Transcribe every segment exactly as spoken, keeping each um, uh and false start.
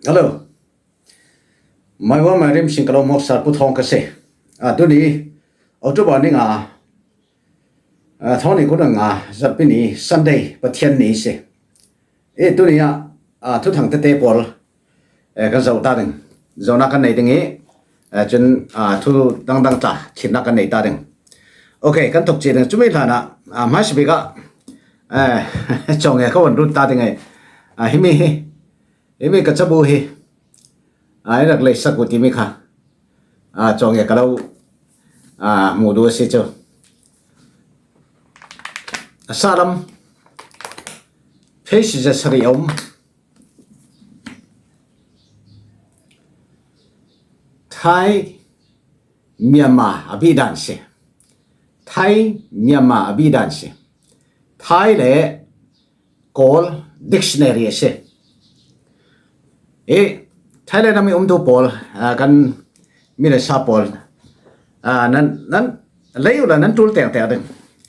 Hello. Maiwa Mairim Singkalo Moksar Puthong ka si. A, tuni October ni nga, a, thawni kuna nga zatpi ni Sunday Pathian ni si. E, tuni a, a, thuthang tete pawl, e, kan zo ta ding. Zona kan nei ding i, e, chun, a, thu dangdang ta, thimna kan nei ta ding. Ok, kan thok chi ding. Chumi hlana, a, hmaisabik a, e, chawng e ka wan rut ta ding e. A, himi hi, himi ka chabu hi. A, i rak lei sak uh timi kha. A, chawng e ka lo, a, mu du a si chu. A salam. Phei si za sari om. Thai Myanmar a bi dan si. Thai Myanmar a bi dan si. Thai le Kawl dictionary a si. E, Thailand a mi um tu pawl, a, kan mi le sa pawl, a, nan, nan, lei ula nan tul teng teng ding.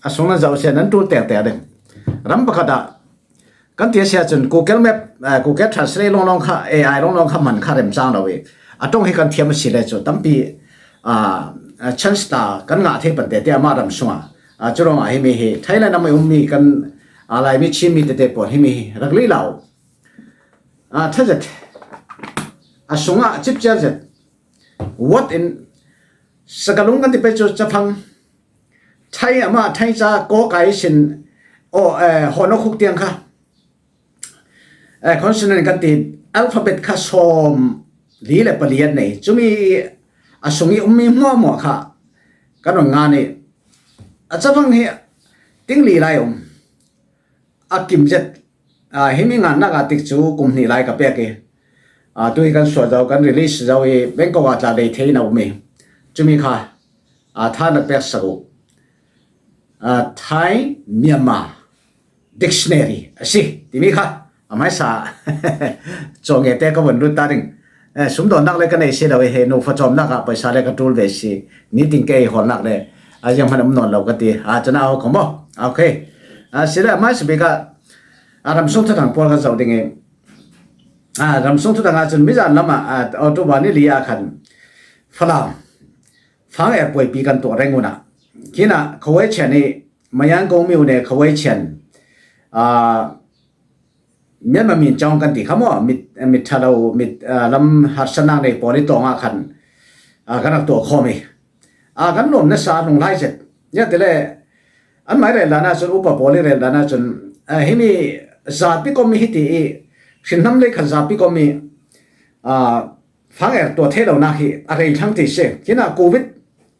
A sung nan zau sia nan tul teng teng ding. Ram pakhat a, kan tia sia chun Google Map, a, Google Translate long long kha, A I long long kha man kha rem chang lo i. A tong hi kan thiam si le chu tampi, a, a, chance ta kan ngah thei pan te te ama ram sunga. A, chu rong a himi hi Thailand a mi um mi kan, a, Lai mi Chin mi te te pawl himi hi rak lei lau. A, tha zet. A sunga chip chiar zet. What in Sakalung kan ti pe chu chafang. Thai ama Thai cha ko kai sin. O, e, hono khuk tiang kha. E, consonant kan ti alphabet kha sawm li le paliat nei. Chumi a sungi um mi hmuahmuah kha. Kan ron nga ni. A chafang hi ting li lai um. A kim zet, a, himi ngan nak a tik chu kum hnih lai ka pek i. A, tu hi kan suah zo, kan release zo i, Bangkok a tla lei thei na um i. Chumi kha, a, tha na pek sak uh. A, Thai Myanmar Dictionary a si, timi kha. A hmaisa chawng e te ka von lut ta ding. E, sumdawnnak le ka nei si lo i he, nufa chawmnak ah paisa le ka tul ve si. Nitin ke i hawlnak le a ziang hman um nawn lo ka ti. A, chana aw khawm aw. Ok. A, si le a hmaisa bik ah, a, ramsung thuthang pawl ka zoh ding i. A, ramsung thuthang ah chun mizan lam ah, a, October ni li ah khan Falam Fang er puaipi kan tuah reng un ah. Khin ah Khawei Chian i Mayan Kong Miu ne Khawei Chian, a, Myanmar min chawng kan ti kha maw, mit, mit ṭha lo, mit, a, lam harsatnak nei pawl i tawng ah khan, a, kan rak tuah khawm i. A, kan nuam nasa a hnung lai zet. Nia tile, an mai rel dan ah chun, upa pawl i rel dan ah chun, a, himi zapi kom i hiti i, hrinhnam lei khan zapi kom i, a, fang er tuah thei lonak hi a rei thlang ti si. Khin ah Covid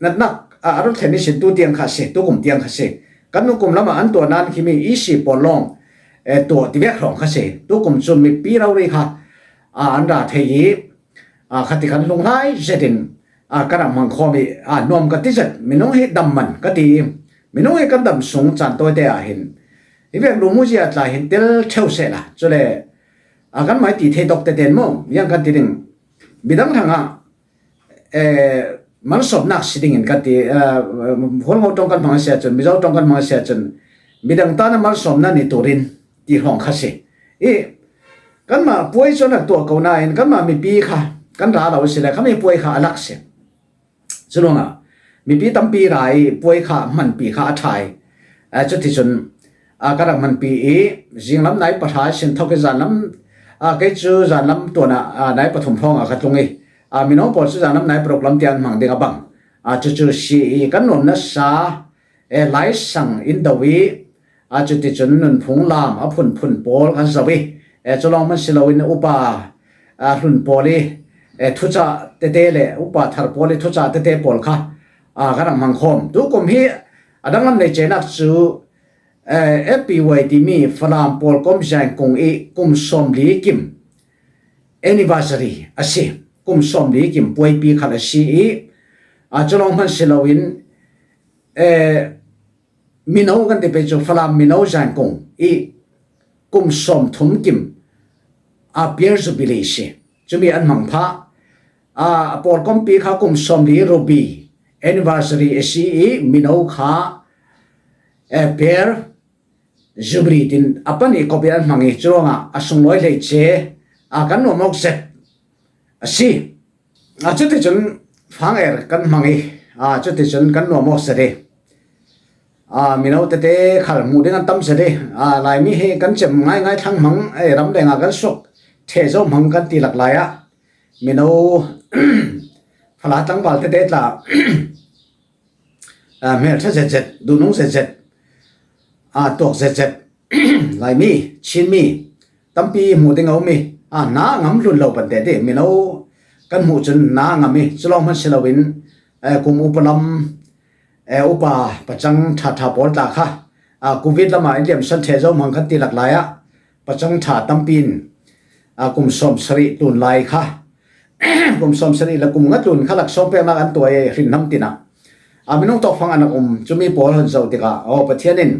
natnak, a, a rut thlen i sin tu tiang kha si, tu kum tiang kha si. Kan nu kum lam ah an tuah nan khimi i si pawl lawng, e, tuah ti vek hrawng kha si. Tu kum chu mipi rori kha, a, an ra thei i, a, khati kan hlung lai zetin, a, kan rak hmang khawm i, a, nuam ka ti zet, minung hi dam man ka ti i, minung hi kan dam sung caan tawite ah hin. Hi vek lu mu zia tla hin tel theu seh la, cule, a, kan mai ti thei tawk tete maw, yang kan ti ding. Midang thang ah, e, malsawmnak si dingin kan ti, e, Hualngo ṭawng kan hmang a si ahcun, Mizo ṭawng kan hmang a si ahcun, midang tan a malsawmna ni turin ti hrawng kha si. I, kanmah puai cu a rak tuah ko nain, kanmah mipi kha kan ra lo a si le, khami puai kha a lak si. Curuangah mipi tampi ra i puai kha hmanpi kha a ṭha i, a, cuticun, a, ka rak hmanpi i, zinglam nai pahra sin thawk i zanlam, a, kei cu zanlam tuan ah, a, nai pathum hrawng ah ka tlung i, a, mino pawl cu zanlam nai paruk lam tiang an hmang ding a bang. A, cucu si i kan nuam nasa, e, laisang in do i, a, cuticun nunphung lam a phunphun pawl kan zoh i, e, cu lawng hman si loin upa, a, hlun pawl i, e, thucah tete le upa thar pawl i thucah tete pawl kha, a, kan rak hmang khawm. Tu kum hi a danglam nei cehnak cu, e, F P Y timi Falam pawl kom Zangkung i kum sawmli kim anniversary a si. Kum sawmli kim puaipi khal a si i, a, cu lawng hman si loin, e, mino kan ti pei cu Falam mino Zangkung i kum sawmthum kim a Pear Jubilee si. Cumi an hmang phah. A, a pawl kompi kha kum sawmli Ruby anniversary a si i mino kha, e, Pear Jubilee tin a pan i kop i an hmang i curuangah a sunglawi hleice, a, kan nuam awk zet. A si. A cuti cun fang er kan hmang i, a cuti cun kan nuam awk zet i, a mino tete khal hmuh ding an tam zet i, a Laimi hi kan cem ngaingai thlang hmang, ei, ram lengah kan suak ṭheh zo hmang kan ti lak lai ah mino fala tlangval tete tla a hmelṭha zetzet, duhnung zetzet, a tuak zetzet, Laimi, Chinmi tampi hmuh ding a um i, a na ngam hlun lo pante ti mino kan hmuh cun na ngam i, cu lawng hman si loin, eh, kum upa lam, eh, upa pacang ṭhaṭha pawl tla kha, a covid lamah in liamsan ṭheh zo hmang kan ti lak lai ah pacang ṭha tampi in, a kum sawm sarih tlun lai kha, kum sawm sarih le kum nga tlun kha lak sawm peknak an tuah i hrinhnam tinah, a minung tawkfang an rak um. Cumi pawl hon zoh tikah, aw, Pathian in,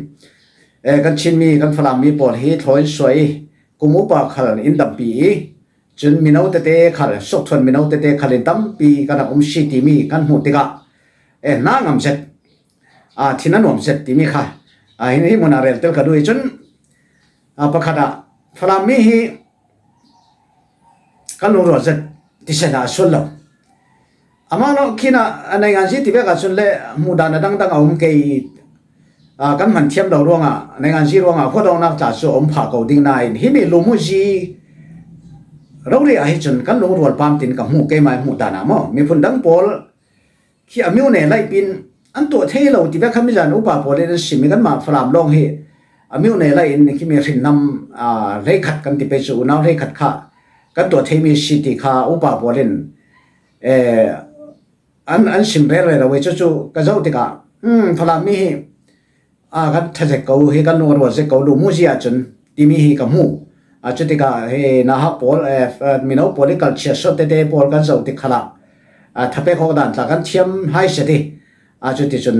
eh, kan Chinmi, kan Falammi pawl hi thlawi in suai i, kum upa khal in dampi i, cun mino tete khal, sukthuan mino tete khal in tampi kan rak um si timi kan hmuh tikah, eh, na ngam zet, a thin a nuam zet timi kha, a hin hi hmun ah rel tel ka duh i cun, a pakhat ah Falammi hi kan lungrual zet ti sen ah a sual lo. Amah lo khin ah a nainganzi ti vek ah cun le hmuhdan a dangdang a um kei, a kan hman thiam lo ruangah, nainganzi ruangah huat awknak tla cu a um pha ko ding nain, himi lumuzi rori ah hi cun kan lungrual pam tin ka hmu, keimah hmuhdan ah maw, miphun dang pawl khi a miu ne laih pin an tuah thei lo ti vek kha mizan upa pawl in an sim i, kanmah Falam lawng hi a miu ne laih in khi mi hrinnam, aa, hleikhat kan ti pei cu, unau hleikhat kha kan tuah theimi si ti kha upa pawl in, eh, an, an sim rere lo i, cucu ka zoh tikah, um, Falam mi hi, aa, kan ṭha zet ko, hi kan lung a rual zet ko, lumuzi ahcun timi hi ka hmu. Aa, cutikah hi nauhak pawl, eh, mino pawl i kalchia suat tete pawl kan zoh tik khalah, aa, thapek awk dan tla kan thiam hai zet i, aa, cuticun,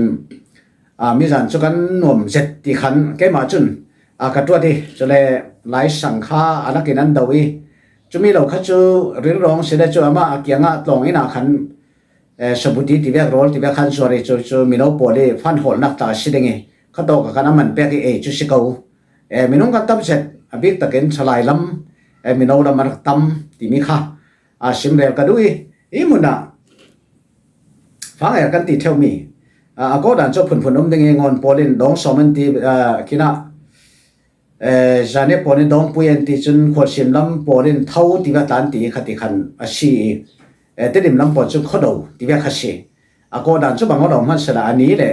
aa, mizan cu kan nuam zet ti khan keimah cun, aa, ka tuat i, cule Lai Sang kha a lakin an do i, cumi lo kha cu rilrawng si le cu amah a kiangah tlawng inn ah khan, eh, sabuti ti vek, rawl ti vek khan zuar i, cu, cu mino pawl i fan hawlnak tla a si ding i, khatawk ah khan a man pek i, ei cu si ko. Eh, minung kan tam zet, a bik takin Salai lam, eh, mino lam a rak tam timi kha, aa, sim rel ka duh i, hi hmun ah fang er kan ti ṭheumi, aa, a kawhdan cu phunphun um ding i, Ngawn pawl in dawng sawm an ti, aa, khin ah, eh, Zane pawl in dawngpui an ti cun, Khualsim lam pawl in tho ti vek tla an ti i, khati khan a si i, eh, Tedim lam pawl cu khodo ti vek kha si. A kawhdan cu bang aw lo hmansehla, a ni le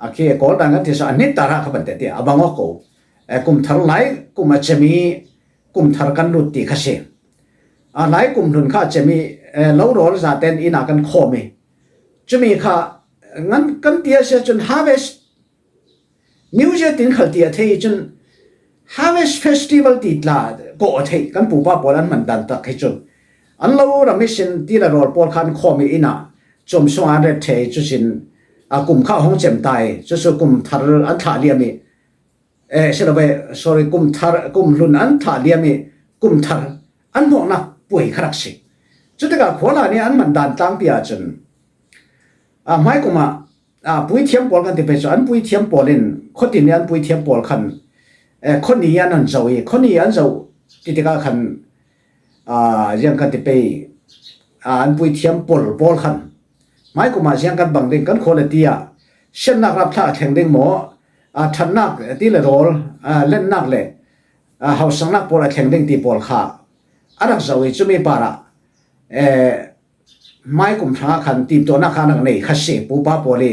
a khi a kawhdan kan ti sawn, a hnit ta rah kha pante ti a bang aw ko. Eh, kum thar lai kum a cemi kum thar kan lut ti kha si. A lai kum hlun kha a cemi, eh, lo rawl zaten inn ah kan khawm i, cumi kha ngan kan ti a si ahcun harvest New Year tin khal ti a thei i cun, Harvest Festival ti tla kawh a theih. Kan pupa pawl an hman dan tak hi cu, an lo ram ihsin ti le rawl pawl kha an khawm i, inn ah cuam sung ah an ret ṭheh i, cucin, a, kum kha a hung cem ta i, cucu kum thar an thlah liam i, eh, si lo ve, sorry, kum thar, kum hlun an thlah liam i, kum thar an hnawhnak puai kha rak si. Cutikah khuala nih an hman dan tlangpi ahcun, a, hmai kum ah, aa, puithiam pawl kan ti pei cu, an puithiam pawl in, khuatin i an puithiam pawl khan, eh, khuani an, an zoh i, khuani an zoh ti tikah khan, aa, ziang kan ti pei, aa, an puithiam pawl, pawl khan, hmai kum ah ziang kan bang ding, kan khua le ti ah siannak rapthlah a thleng ding maw, aa, ṭhatnak ti le rawl, aa, lennak le, aa, hausaknak pawl a thleng ding ti pawl kha a rak zoh i, cumi par ah, eh, hmai kum hrangah khan timtuahnak kha a rak nei kha si. Pupa pawl i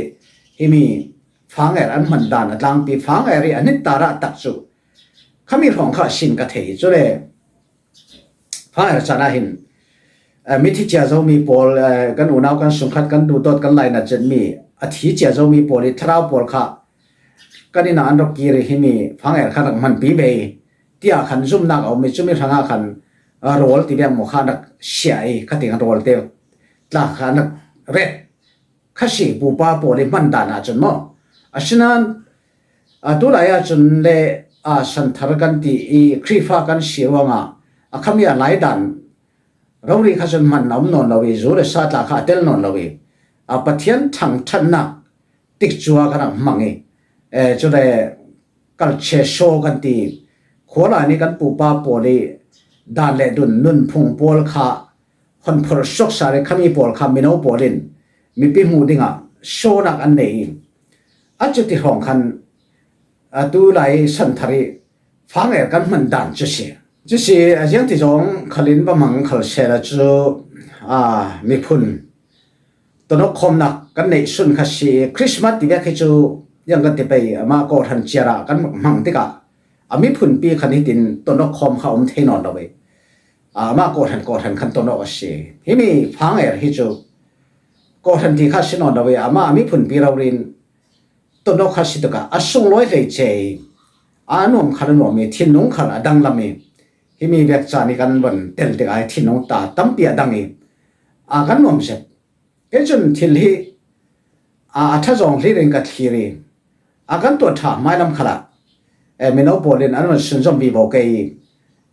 himi fang er an hman dan a tlangpi, fang er i a hnit ta rah tak cu khami hrawng kha a sin ka thei. Cule fang er caan ah hin, eh, mithi cia zomi pawl, eh, kan unau kan sungkhat kan duhdawt kan lainat zetmi a thi cia zomi pawl i thlarau pawl kha kan inn ah an rak kir i, himi fang er kha rak hmanpi ve i, tiah khan zumhnak a um i, cumi hrangah khan, aa, rawl ti vek maw kha rak siah i, khatin rawl te tla kha rak ret kha si, pupa pawl i hman dan ahcun maw. Asinain, aa, tulai ahcun le, aa, santhar kan ti i, Khrihfa kan si ruangah a khami a lai dan rori kha cun hman a um nawn lo i, zu le sa tla kha a tel nawn lo i, aa, Pathian thangṭhatnak tikcua kan rak hmang i, eh, cule culture show kan ti, khuala nih kan pupa pawl i dan le dun nunphung pawl kha phonphorh suaksa le khami pawl kha mino pawl in mipi hmuh dingah shownak an nei i, a cuti hrawng khan a tulai santhar i fang er kan hman dan cu si. Cu si a ziang ti zong khalin va hmang khal sehla cu, a, miphun tonawk khawmnak kan neih sun kha si. Christmas ti vek hi cu ziang kan ti pei, amah kawhhran ciar ah kan hmang tikah a miphunpi khan hitin tonawk khawm kha um thei nawn lo i, a, amah kawhhran kawhhran khan tonawk a si. Himi fang er hi cu kawhhran ti kha si nawn lo i, amah a miphunpi rori in tonawk kha si tikah a sunglawi hleice i, a nuam kha a nuam i, thinlung khal a danglam i, himi vek caan i kan von tel tikah thinlung ta tampi a dang i, a kan nuam zet. Kei cun thil hi, a, a ṭha zawng hlir in ka thlir i, a kan tuah ṭha hmailam khalah, e, mino pawl in an van sunzom vivo kei i,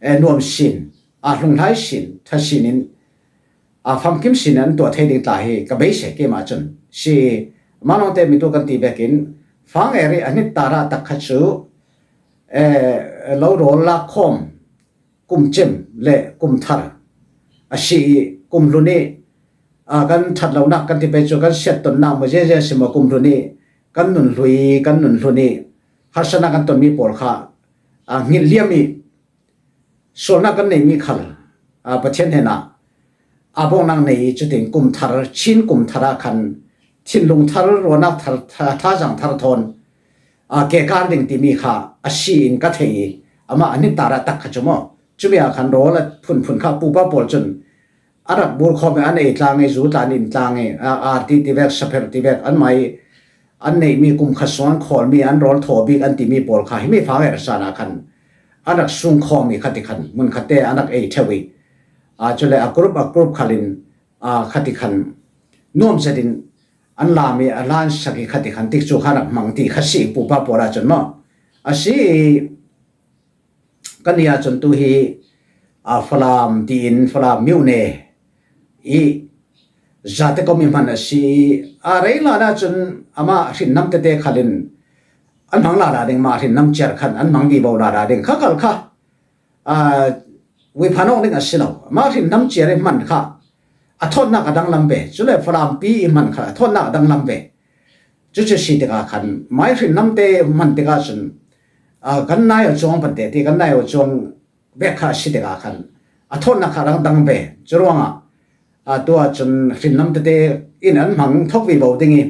e, nuam sin, a, hlunghlai sin, ṭha sin in, a, famkim sin in an tuah thei ding tla hi ka beisei keimah cun si. Mah lawngte mi tu kan ti vekin fang er i a hnit tarah tak kha cu, e, lo rawl lak khawm, kum cem le kum thar a si i, kum hlun i, a, kan ṭhat lonak kan ti pei cu kan siattonnak maw, ziazia si maw, kum hlun i kan nun hlui, kan nun hlun i harsatnak kan tonmi pawl kha, a, ngilh liam i sualnak kan neihmi khal, a, Pathian hnenah a bawngnak nei i, cutin kum thar, Chin kum thar ah khan thinlung thar, ruahnak thar, tha-, thazaang thar thawn, a, ke kar ding timi kha a si in ka thei i, amah a hnit tarah tak kha cu maw, cumi ah khan rawl a phunphun kha pupa pawl cun a rak bur khawm i, an ei tlang i, zu tlan in tlang i, a, arti ti vek, sapher ti vek, anmah i an neihmi kum khat sung an khawlmi, an rawl thaw bik an timi pawl kha himi fang er san ah khan an rak sung khawm i, khati khan hmun khatte an rak ei ṭheu i, a, cule a group a group khalin, a, khati khan nuam zetin an lam i a hlansak i, khati khan tikcu kha rak hmang ti kha si i, pupa pawl ah cun maw a si i, kan ni ah cun tu hi, a, Falam tiin Falam myone i zate kom i hman a si i, a rei hlan ah cun amah hrinnam tete khalin an hmang lala ding, mah hrinnam ciar khan an hmang vivo lala ding kha khal kha, a, uiphan awk ding a si lo. Mah hrinnam ciar i hman kha a thawtnak a danglam ve. Cule Falampi i hman kha a thawtnak a danglam ve. Cucu si tikah khan, mai hrinnamte hman tikah cun, a, kan nai aw cuang pante ti, kan nai aw cuang vek kha a si tikah khan a thawtnak kha a dang dang ve. Curuangah, a, tu ah cun hrinnam tete in an hmang thawk vivo ding i,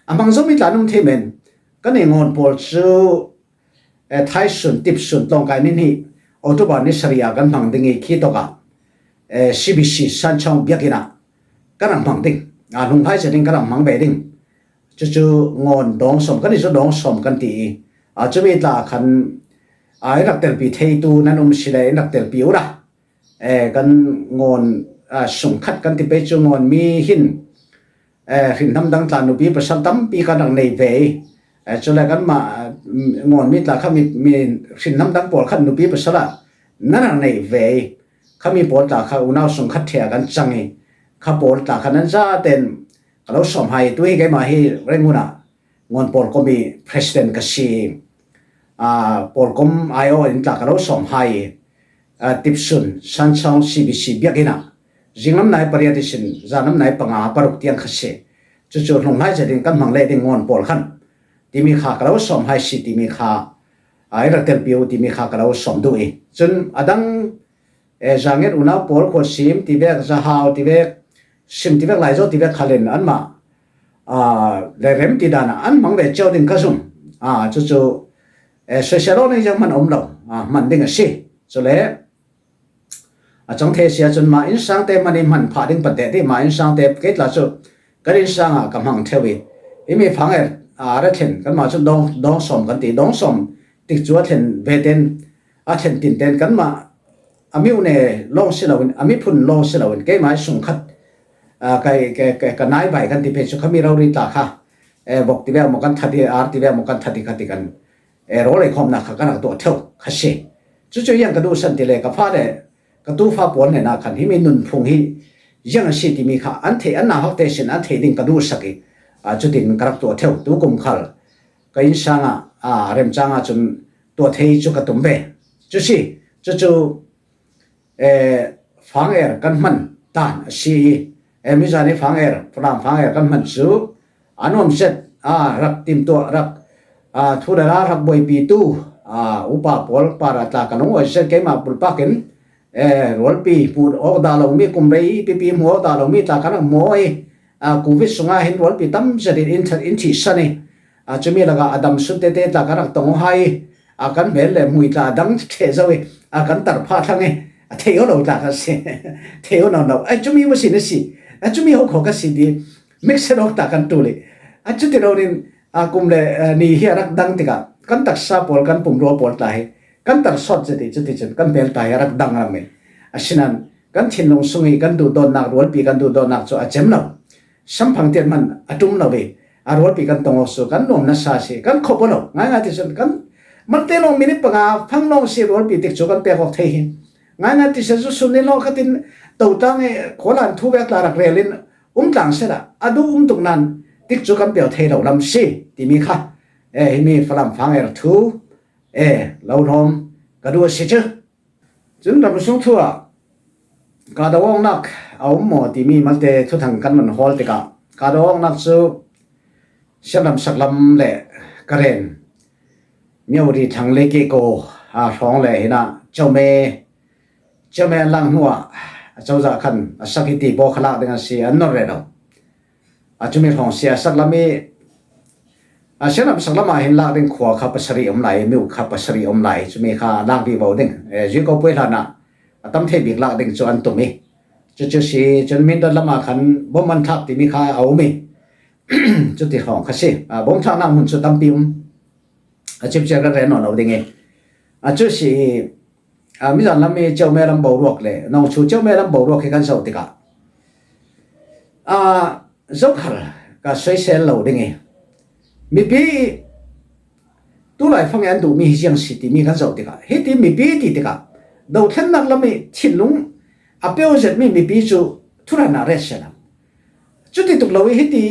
a hmang zomi tla an um thei men. Kan i ngawn pawl cu, eh, thaisun, tipsun, tlawngkai ni hnih, October ni sarih ah kan hmang ding i, khi tawkah, eh, C B C Sanchong biakinn ah kan rak hmang ding, a, hlunghlai zetin kan rak hmang ve ding. Cucu ngawn dawng sawm, kan i cu dawng sawm kan ti i, a, cumi tla khan, a, in rak telpi theitu nan um si le in rak telpi u la. Eh, kan ngawn, a, sungkhat kan ti pei cu ngawn mi hin, eh, hrinnam dang tla nupi pasal tampi kan rak nei ve i, eh, cule kanmah, mm, ngawn mi tla kha mi, mi hrinnam dang pawl khan nupi pasal ah nan rak nei ve i, khami pawl tla kha unau sungkhat ṭheh ah kan cang i, kha pawl tla kha nan zaten ka lo sawm hai i, tu hi keimah hi Rangoon ah ngawn pawlkom i president ka si i, a, pawlkom aiawh in tla ka lo sawm hai i, a, tipsun Sanchong C B C biakinn ah zinglam nai pariat ihsin zanlam nai panga paruk tiang kha si. Cucu hlunghai zetin kan hmang leh ding ngawn pawl khan timi kha ka lo sawm hai si timi kha, a, i rak telpi u timi kha ka lo sawm duh i. Cun a dang, eh, Zanget unau pawl, Khuasim ti vek, Zahau ti vek, Sim ti vek, Laizo ti vek khalin anmah, ah, le rem ti dan ah an hmang ve cio ding ka zum. Ah, cucu, eh, social learning ziang hman a um lo, ah, hman ding a si. Cule a cang thei si ahcun mah innsangte hman i hman phah ding pate ti, mah innsangte kei tla cu kan innsang ah ka hmang ṭheu i, i mi fang er, ah, a ra thlen, kanmah cun dawng, dawng sawm kan ti, dawng sawm tikcu a thlen ve ten, a thlen tin ten kanmah a myone lawng si loin, a miphun lawng si loin, keimah i sungkhat, aa, ka, ka, ka, ka nai bai kan ti pei cu khami rori tla kha, eh, vok ti vek maw kan that i, ar ti vek maw kan that i, kha ti kan, eh, rawl ei khawmnak kha kan rak tuah ṭheu kha si. Cucu ziang ka duhsan ti le ka fale, ka tufa pawl hnenah khan himi nunphung hi ziang a si timi kha an theih, an nauhakte sin an theih ding ka duhsak i, aa, cutin ka rak tuah ṭheu. Tu kum khal ka innsang ah, aa, remcang ah cun tuah thei cu ka tum ve. Cu si, cucu, eh, fang er kan hman dan a si i, e, mizani Fang Er, Falam Fang Er kan hman cu a nuam zet, a, rak timtuah, rak, a, thu le la rak buaipitu, a, upa pawl par a tla ka lung uai zet keimah bulpak in, e, rualpi hmuh awk dah lomi, kum rei pipi hmuh awk dah lomi tla kan rak mawi, a, Covid sungah hin rualpi tam zet in in, in thihsan i, a, cumi lakah a dam sun tete tla kan rak tong aw hai, a, kan hmel le hmui tla a dang ṭheh zo i, a, kan tar phah thlang i, a, thei aw lo tla kan si. Thei aw nawn lo. Ai, cumi maw si na si. A, cumi ho kho ka si ti. Mixed awk tla kan ṭul i. A, cuti lo nin, a, kum le, a, ni hi a rak dang tikah kan taksa pawl, kan pumrua pawl tla hi kan tar sawt zet i, cuti cun kan hmel tla hi a rak dang ram i. Asinain kan thinlung sung i kan duhdawtnak, rualpi kan duhdawtnak cu a cem lo. Samphang tiat hman a ṭum lo i, a rualpi kan tong awk cu kan nuam nasa si, kan khop aw lo. Ngaingai ti cun kan malte lawng minute panga fang lawng si rualpi tikcu kan pek awk thei hi. Ngaingai ti cun cu sun ni lawng khatin totlang i khualan thu vek tla rak rel in um tlang sehla a duh um tuk nain tikcu kan pek thei lo lam si timi kha, e, himi Falam Fang Er thu, e, lo hlawm ka duh a si cu. Cun ram sung thu ah kahdoh awknak a um maw timi malte thuthang kan van hawl tikah, kahdoh awknak cu sianlam saklam le Karen, Myawaddy thlang le keko, a, hrawng le hinah Ceume, Ceume an lak hnuah a cozah khan a sak hi ti baw kha lak ding an si, an nor rero. A, cumi hrawng si a, saklam i, a, sianlam saklam ah hin lak ding khua kha pasarih a um lai, mi uk kha pasarih a um lai, cumi kha lak vivo ding, e, zui ko puai hlan ah a tam thei bik lak ding cu an tum i, cucu si cun Mindat lam ah khan bom an thlak timi kha a um i, cuti hrawng kha si. A, bom thlaknak hmun cu tampi um, a, cipciar kan rel nawn lo ding i, a, cu si i, a, mizan lam i Ceume lam boruak le Nongchu Ceume lam boruak hi kan zoh tikah, a, zokhal ka soisel lo ding i, mipi i tu laifang i an duhmi hi ziang si timi kan zoh tikah, hiti mipi ti tikah dothlennak lam i thinlung a peuzetmi mipi cu thuhran ah ret sehla, cuti tuk lo i hiti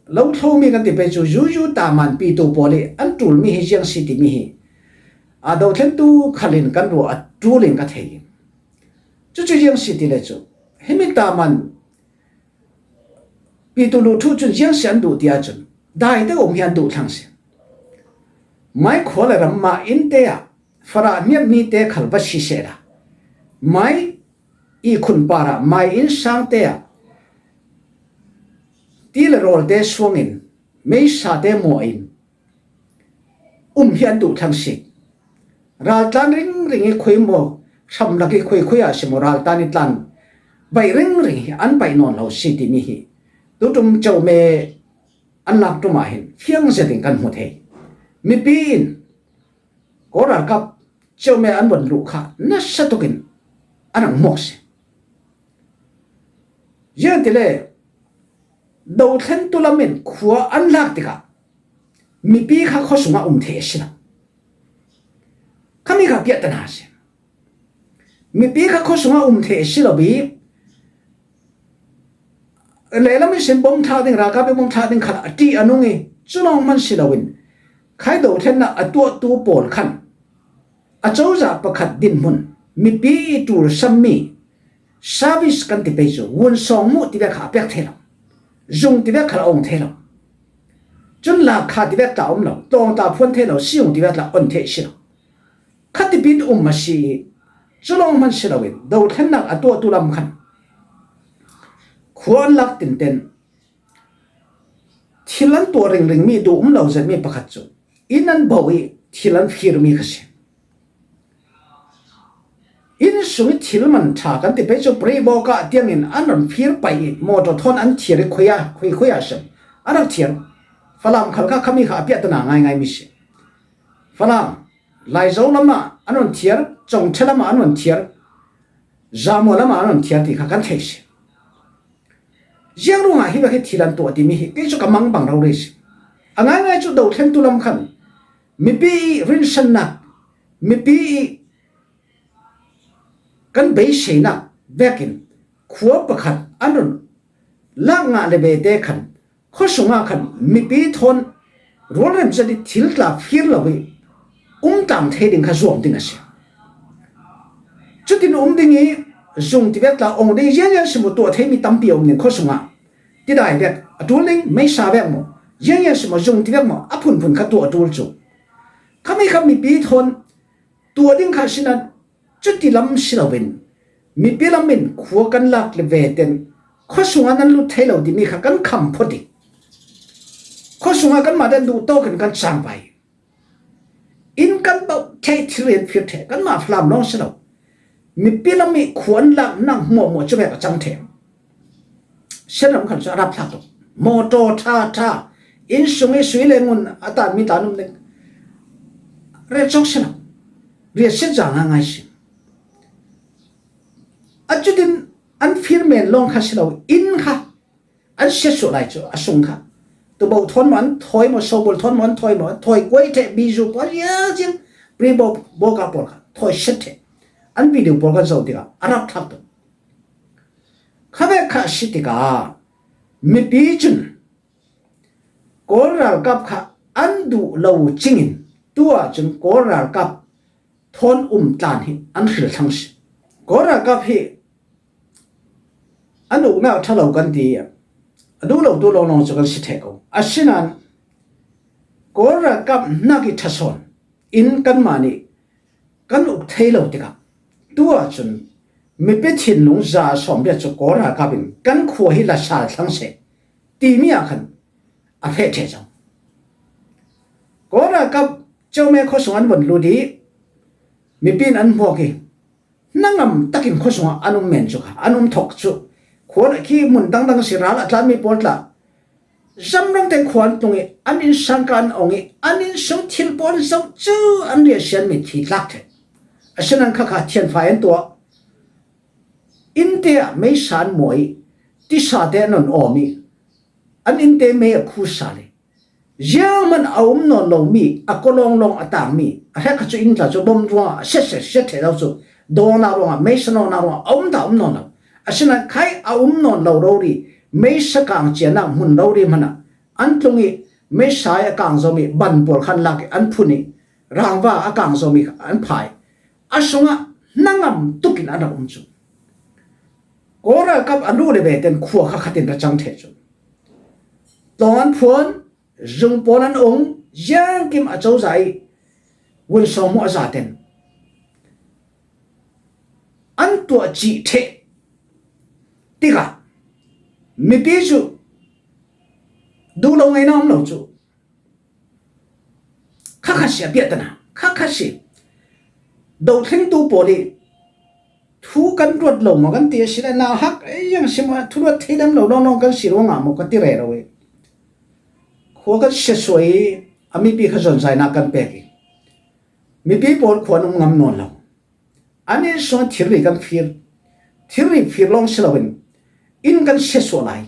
lo thlomi kan ti pei cu yuyu taman pitu pawl i an ṭulmi hi ziang si timi hi, a, dothlentu khal in kan ruah a ṭul in ka thei. Cucu ziang si ti le cu himi taman pitu luh thuh cun ziang si an duh ti ahcun dai deuh um hi an duh thlang si. Mai khua le ram mah inn te ah farah hmiatmi te khal va si sehla, mai i khun parah mai inn sang te ah ti le rawl te suang in, meisa te muah in um hi an duh thlang si. Raltlan ringring i khui maw, hramlak i khuikhui ah si maw, raltlan i tlan baih ringring hi an baih nawn lo si timi hi tuṭum Ceume an lak ṭum ah hin fiang zetin kan hmu thei. Mipi in Kawl ralkap Ceume an von luh kha nasa tukin a rak muak si. Ziangahtile dothlentu lam in khua an lak tikah mipi kha khuasung ah um thei a si lo. Khami kha piahtana a si. Mipi kha khuasung ah um thei a si lo i, lehlam ihsin bom thlak ding, ralkap i bom thlak ding khan a ṭih a nung i, cu lawng hman si loin khai dothlennak a tuahtu pawl khan a cozah pakhat dinhmun, mipi i ṭulsammi service kan ti pei cu vun sawng muh tivek kha a pek thei lo, zung tivek khal a ong thei lo. Cun lak kha tivek tla a um lo, tlawng tla phuan thei lo, siung tivek tla on thei a si lo. Khatipi um a si i, cu lawng hman si loin dothlennak a tuahtu lam khan khua an lak tinten thil an tuah ringringmi, duh um lo zetmi pakhat cu inn an bauh i thil an firmi kha si. Inn sung i thil man ṭha kan ti pei cu, pray bawk ah tiangin an rak fir paih i, mawṭaw thawn an thiar i, khui a, khui khui a si, an rak thiar. Falam khal kha khami kha a piahtana ngaingai mi si. Falam, Laizo lamah an run thiar, Congṭhe lamah an run thiar, Zamua lamah an run thiar ti kha kan thei si. Ziang ruangah hi vek hi thil an tuah timi hi kei cu ka mangbang rori si. A ngaingai cu dothlentu lam khan mipi i rinsannak, mipi i kan beiseinak vekin khua pakhat an run lak ngah le ve te khan khuasung ah khan mipi thawn rualrem zet i thil tla fir lo i um tlang thei ding kha zuam ding a si. Cutin um ding i zung ti vek tla ong ding, ziang ziang si maw tuah thei mi tampi a om ding khua sungah. Tidai vek a tul ding, meisa vek maw, ziang ziang si maw zung ti vek maw, a phunphun kha tuah a tul cu. Khami kha mipi thawn tuah ding kha si nan, cuti lam si loin mipi lam in khua kan lak le ve ten khua sungah nan lut thei lo timi kha kan kham phawt ding. Khua sungah kanmah dan duh tawk in kan cang pai. Inn kan bauh theih, thilri an phir theih, kanmah Falam lawng si lo. Mipi lam i khua an lak nak hmuahhmuah cu vek a cang theih. Sianram khal cu a rap thlak tuk. Mawtaw ṭha ṭha, inn sung i sui le ngun a tanmi tla an um ding. Rel cawk si lo. Riat siat za ngaingai si. A cutin an fir men lawng kha si lo, inn kha an siatsuah lai cu a sung kha. Tubo thawn maw an thawi maw, sobul thawn maw an thawi maw, an thawi kuai ṭheh, bizu pawl ziangziang, pri bawka pawl kha thawi siat ṭheh. An video pawl kan zoh tikah a rap thlak tuk. Khavek kha a si tikah mipi cun Kawl ralkap kha an duh lo cingin tu ahcun Kawl ralkap thawn um tlan hi an hril thlang si. Kawl ralkap hi an uknak ṭha lo kan ti i a duh lo tu lawnglawng cu kan si ṭheh ko. Asinain Kawl ralkap hnak i ṭha sawn in kanmah nih kan uk thei lo tikah tu ahcun mipi thinlung za sawmriat cu Kawl ralkap in kan khua hi la sal thlang seh timi ah khan a feh ṭheh cang. Kawl ralkap Ceume khua sung an von lut i mipi in an hmuak i hnangam takin khua sungah an um men cu kha, an um thawk cu. Khua khi mun dangdang si, ral a tlanmi pawl tla zamrang tein khua an tlung i an innsang ka an ong i an innsung thil pawl zoh cu an riahsianmi thi tlak ṭheh. Asinain khakha thianfai an tuah. Innte ah meisa an muah i tisa te an on awm i an innte mei a khu sal i zianghman a um nawn lomi, a kua lawnglawng a tangmi, a hrekkhat cu inn tla cu bom ruangah a siat, siat, siat ṭheh lo cu, dawngnak ruangah, meisa nawknak ruangah a um dah um nawn lo. Asinain khai a um nawn lo rori, meisa kang cianak hmun rori hmanah an tlung i meisa i a kang zomi ban pawl khan lak i an phun i rangva a kang zomi kha an pha i a sungah hnangam tukin an rak um cu. Kawl ralkap a luh le ve ten khua kha khatin ra cang ṭheh cu. Tlawng an phuan, zung pawl an ong, ziangkim a cozah i vun sawm hmuh a za ten an tuah cih ṭheh tikah mipi cu duh lo ngeina um lo cu. Khakha si a piahtana, khakha si. Dohthlengtu pawl i thu kan ruat lo maw kan ti a si le, nauhak ei ziang si maw, thu ruat theidam lo lawnglawng kan si ruangah maw kan ti rero i khua kan siatsuah i a mipi kha zonzainak kan pek i mipi pawl khua an um ngam nawn lo. An innsung thilri kan fir, thilri fir lawng si loin inn kan siatsuah lai.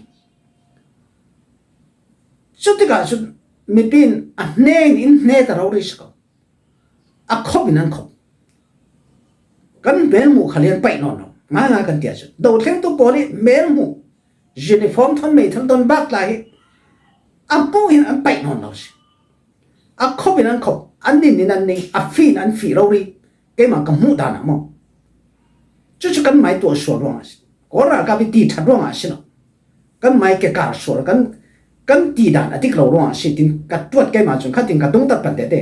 Cutikah cun mipi in a hne in in hne ta rori si ko. A khop in an khop. Kan hmelhmuh khal hi an paih nawn lo. Ngaingai kan ti ahcun dohthlengtu pawl i hmelhmuh uniform thawn, meithal thawn bak tla hi a hmuh in an paih nawn lo si. A khop in an khop, an nin in an ning, a fih in an fih rori, keimah ka hmuh dan ah maw? Cucu kan mai tuah sual ruangah a si. Kawl ralkap i ti ṭhat ruangah a si lo. Kan mai kekar sual, kan, kan ti dan a dik lo ruangah a si, tin ka tuat keimah cun khatin ka tungtat pan tete.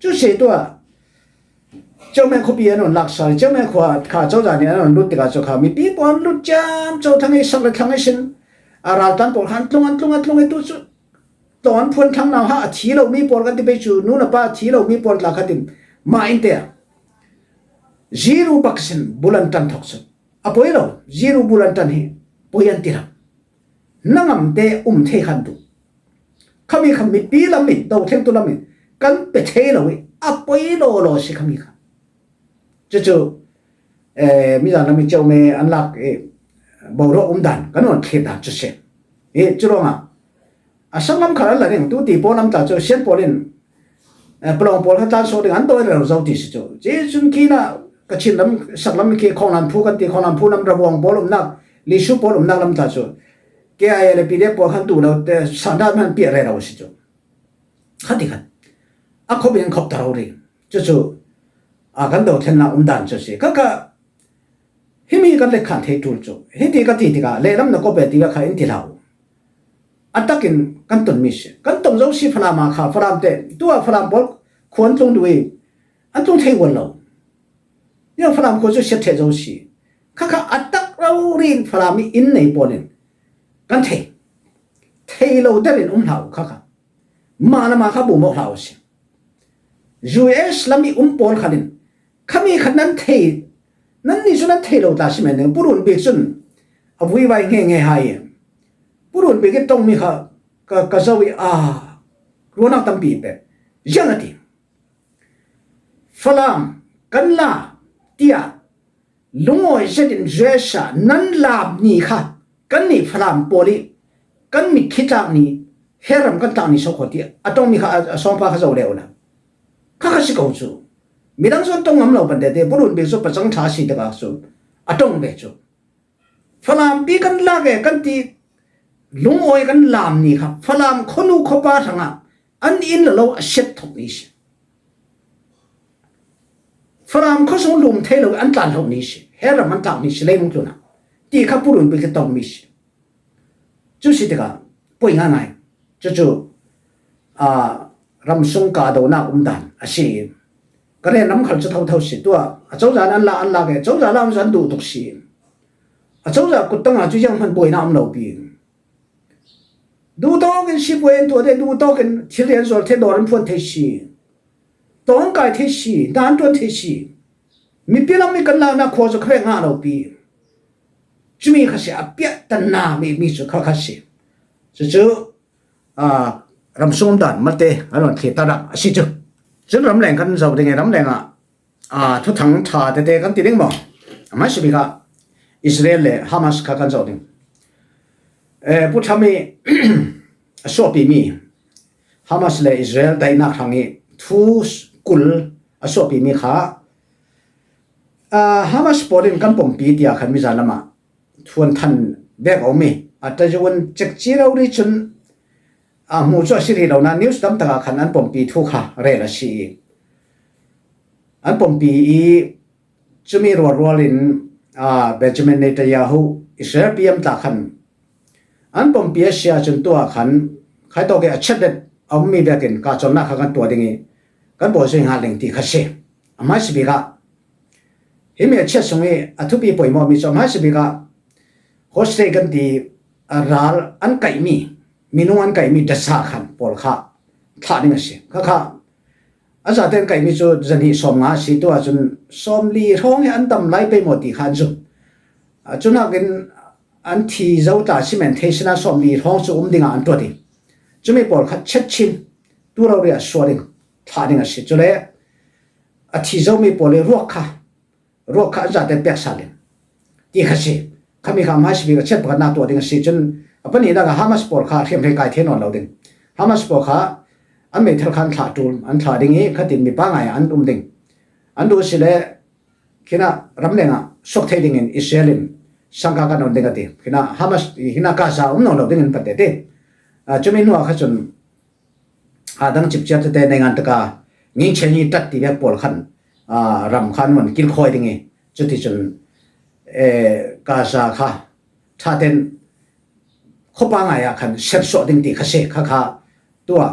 Cu si tuah Ceume khuapi an on laksa, Ceume khua kha cozah nih an on lut tikah cu kha mipi pawl an lut ciamco, thlang i sak le thlang i sin, a raltan pawl kha an tlung, an tlung, an tlung i tu cu tlawng an phuan thlang nauhak a thi lomi pawl kan ti pei cu, nu le pa a thi lomi pawl tla khatin mah innte ah ziru baksin bul an ṭan thawk cu a poi lo, ziru bul an ṭan hi poi an ti lo. Hnangamte um thei khan duh. Khami kha mipi lam in, dohthlengtu lam in kan pe thei lo i a poi lawlaw a si khami kha. Cucu, eh, mizan lam i Ceume an lak i boruak um dan kan on thlir dan cu si. I cu ruangah a sanglam khal an la ding, tuti pawl lam tla cu sian pawl in, eh, palawng pawl kha tlan sawh ding an dawi rero zo ti si cu. Cucun khi na Kachin lam, sak lam khi Khawnglan phu kan ti, Khawnglan phu lam Ravuang pawl umnak, Lisu pawl umnak lam tla cu K I A le P D F pawl khan duh lo te, sanda man piah rero si cu. Kha ti khan a khop in an khop ta rori. Cucu a kan dothlennak um dan cu si. Kha kha Himi kan letkhan thei tul cu, hiti ka ti tikah lehlam na kop e ti kha in ti hlah uh. A takin kan ton mi si. Kan tong zo si Falam ah kha, Falam te, tu ah Falam pawl khua an tlung duh i, an tlung thei ual lo. Ziang Falam khua cu siat ṭheh zo si. Kha kha a tak rori in Falam i inn nei pawl in kan thei. Thei lo der in um hlah uh kha kha. Mah le mah kha bum awk hlah uh si. U S lam i um pawl khan in, khami kha nan thei, nannih cu nan thei lo ta si men ding. Pu Run Bik cun a vuivai nghe nghe hai i, Pu Run Bik i tongmi kha ka, ka zoh i, aa, ruahnak tampi pek. Ziang a ti. Falam kan la tiah lungawi zetin U S ah nan lam ni kha kannih Falam pawl i kan mit khi tlak ni, he ram kan tlak ni so kho tiah a tongmi kha a, a sawngpa kha zoh leh uhla. Kha kha si ko cu. Midang cu an tong ngam lo pante te, Pu Run Bik cu pacang ṭha a si tikah cu a tong ve cu. Falam pi kan lak e kan ti, lungawi kan lam ni kha Falam khuanu khuapa hrangah an inn le lo a siat thok ni si. Falam khuasung lum thei lo an tlan lo ni si. He ram an tlak ni si, leilung tlunah. Ti kha Pu Run Bik i tongmi si. Cu si tikah poi ngaingai. Cucu, aa, ramsung kahdohnak um dan a si i, ka rian ram khal cu thotho si. Tuah a cozah an lak, an lak e, cozah lak an duh tuk si. A cozah kut tangah cu zianghman buainak um lo pi. Duhtawk in sipuai an tuah te, duhtawk in thil rian zuar te, dawr an phuan thei si. Tawng kai thei si, dan ṭuan thei si. Mipi lam i kan laknak khua cu khavek ngah lo pi. Cumi kha si, a piahtannak mi, mi cu kha kha si. Cucu, aa, ramsung dan malte an ron thlir ta rak a si cu. Cun ramleng kan zoh ding i, ramleng ah, aa, thuthang ṭha tete kan ti ding maw? A hmaisabik ah Israel le Hamas kha kan zoh ding. Eh, Pu Trump i a suahpimi Hamas le Israel daihnak hrang i thu kul a suahpimi kha, aa, Hamas pawl in kan pompi tiah khan mizan lamah thuanthan vek a um i, a tazuan cekci rori cun, aa, hmuh cu a si rih lo nain news tam takah khan an pompi thu kha rel a si i, an pompi i, cumi rualrual in, aa, Benjamin Netanyahu Israel P M tla khan an pompi a si ahcun tuah khan khaitawk i a chet bet a ummi vekin kahcawnnak kha kan tuah ding i kan pawl zui hngal ding ti kha si. A hmaisabik ah himi a chet sung i a thupi poimawhmi cu a hmaisabik ah hostage kan ti, a ral an kaihmi, minung an kaihmi dasa khan pawl kha thlah ding a si. Kha kha a zate an kaihmi cu zahnih sawmnga a si, tu ahcun sawmli hrawng hi an dam lai pei maw ti kha an zum. Aa, cu nakin an thi zo ta si men thei sina sawmli hrawng cu um dingah an tuat i, cumi pawl kha chet chin tu rori ah suah ding, thlah ding a si. Cule a thi zomi pawl i ruak kha, ruak kha an zate pek sal in ti kha si. Khami kha a hmaisabik a chet pakhatnak tuah ding a si. Cun a pahnihnak ah Hamas pawl kha hriamhrei kai thei nawn lo ding. Hamas pawl kha an meithal kha an thlah ṭul, an thlah ding i khatin mipa ngai ah an um ding. An duh si le khinah ramleng ah suak thei dingin Israel in sangka kan on ding a ti. Khinah Hamas, khinah Gaza um nawn lo dingin pate ti. Aa, cumi hnuah kha cun aa, dang cipciar tete, naingan taka ngingchhe ni tat ti vek pawl khan, aa, ram khan an kilkhawi ding i, cuticun, eh, Gaza kha ṭhaten khuapa ngai ah khan sersuah ding ti kha si. Kha kha tuah,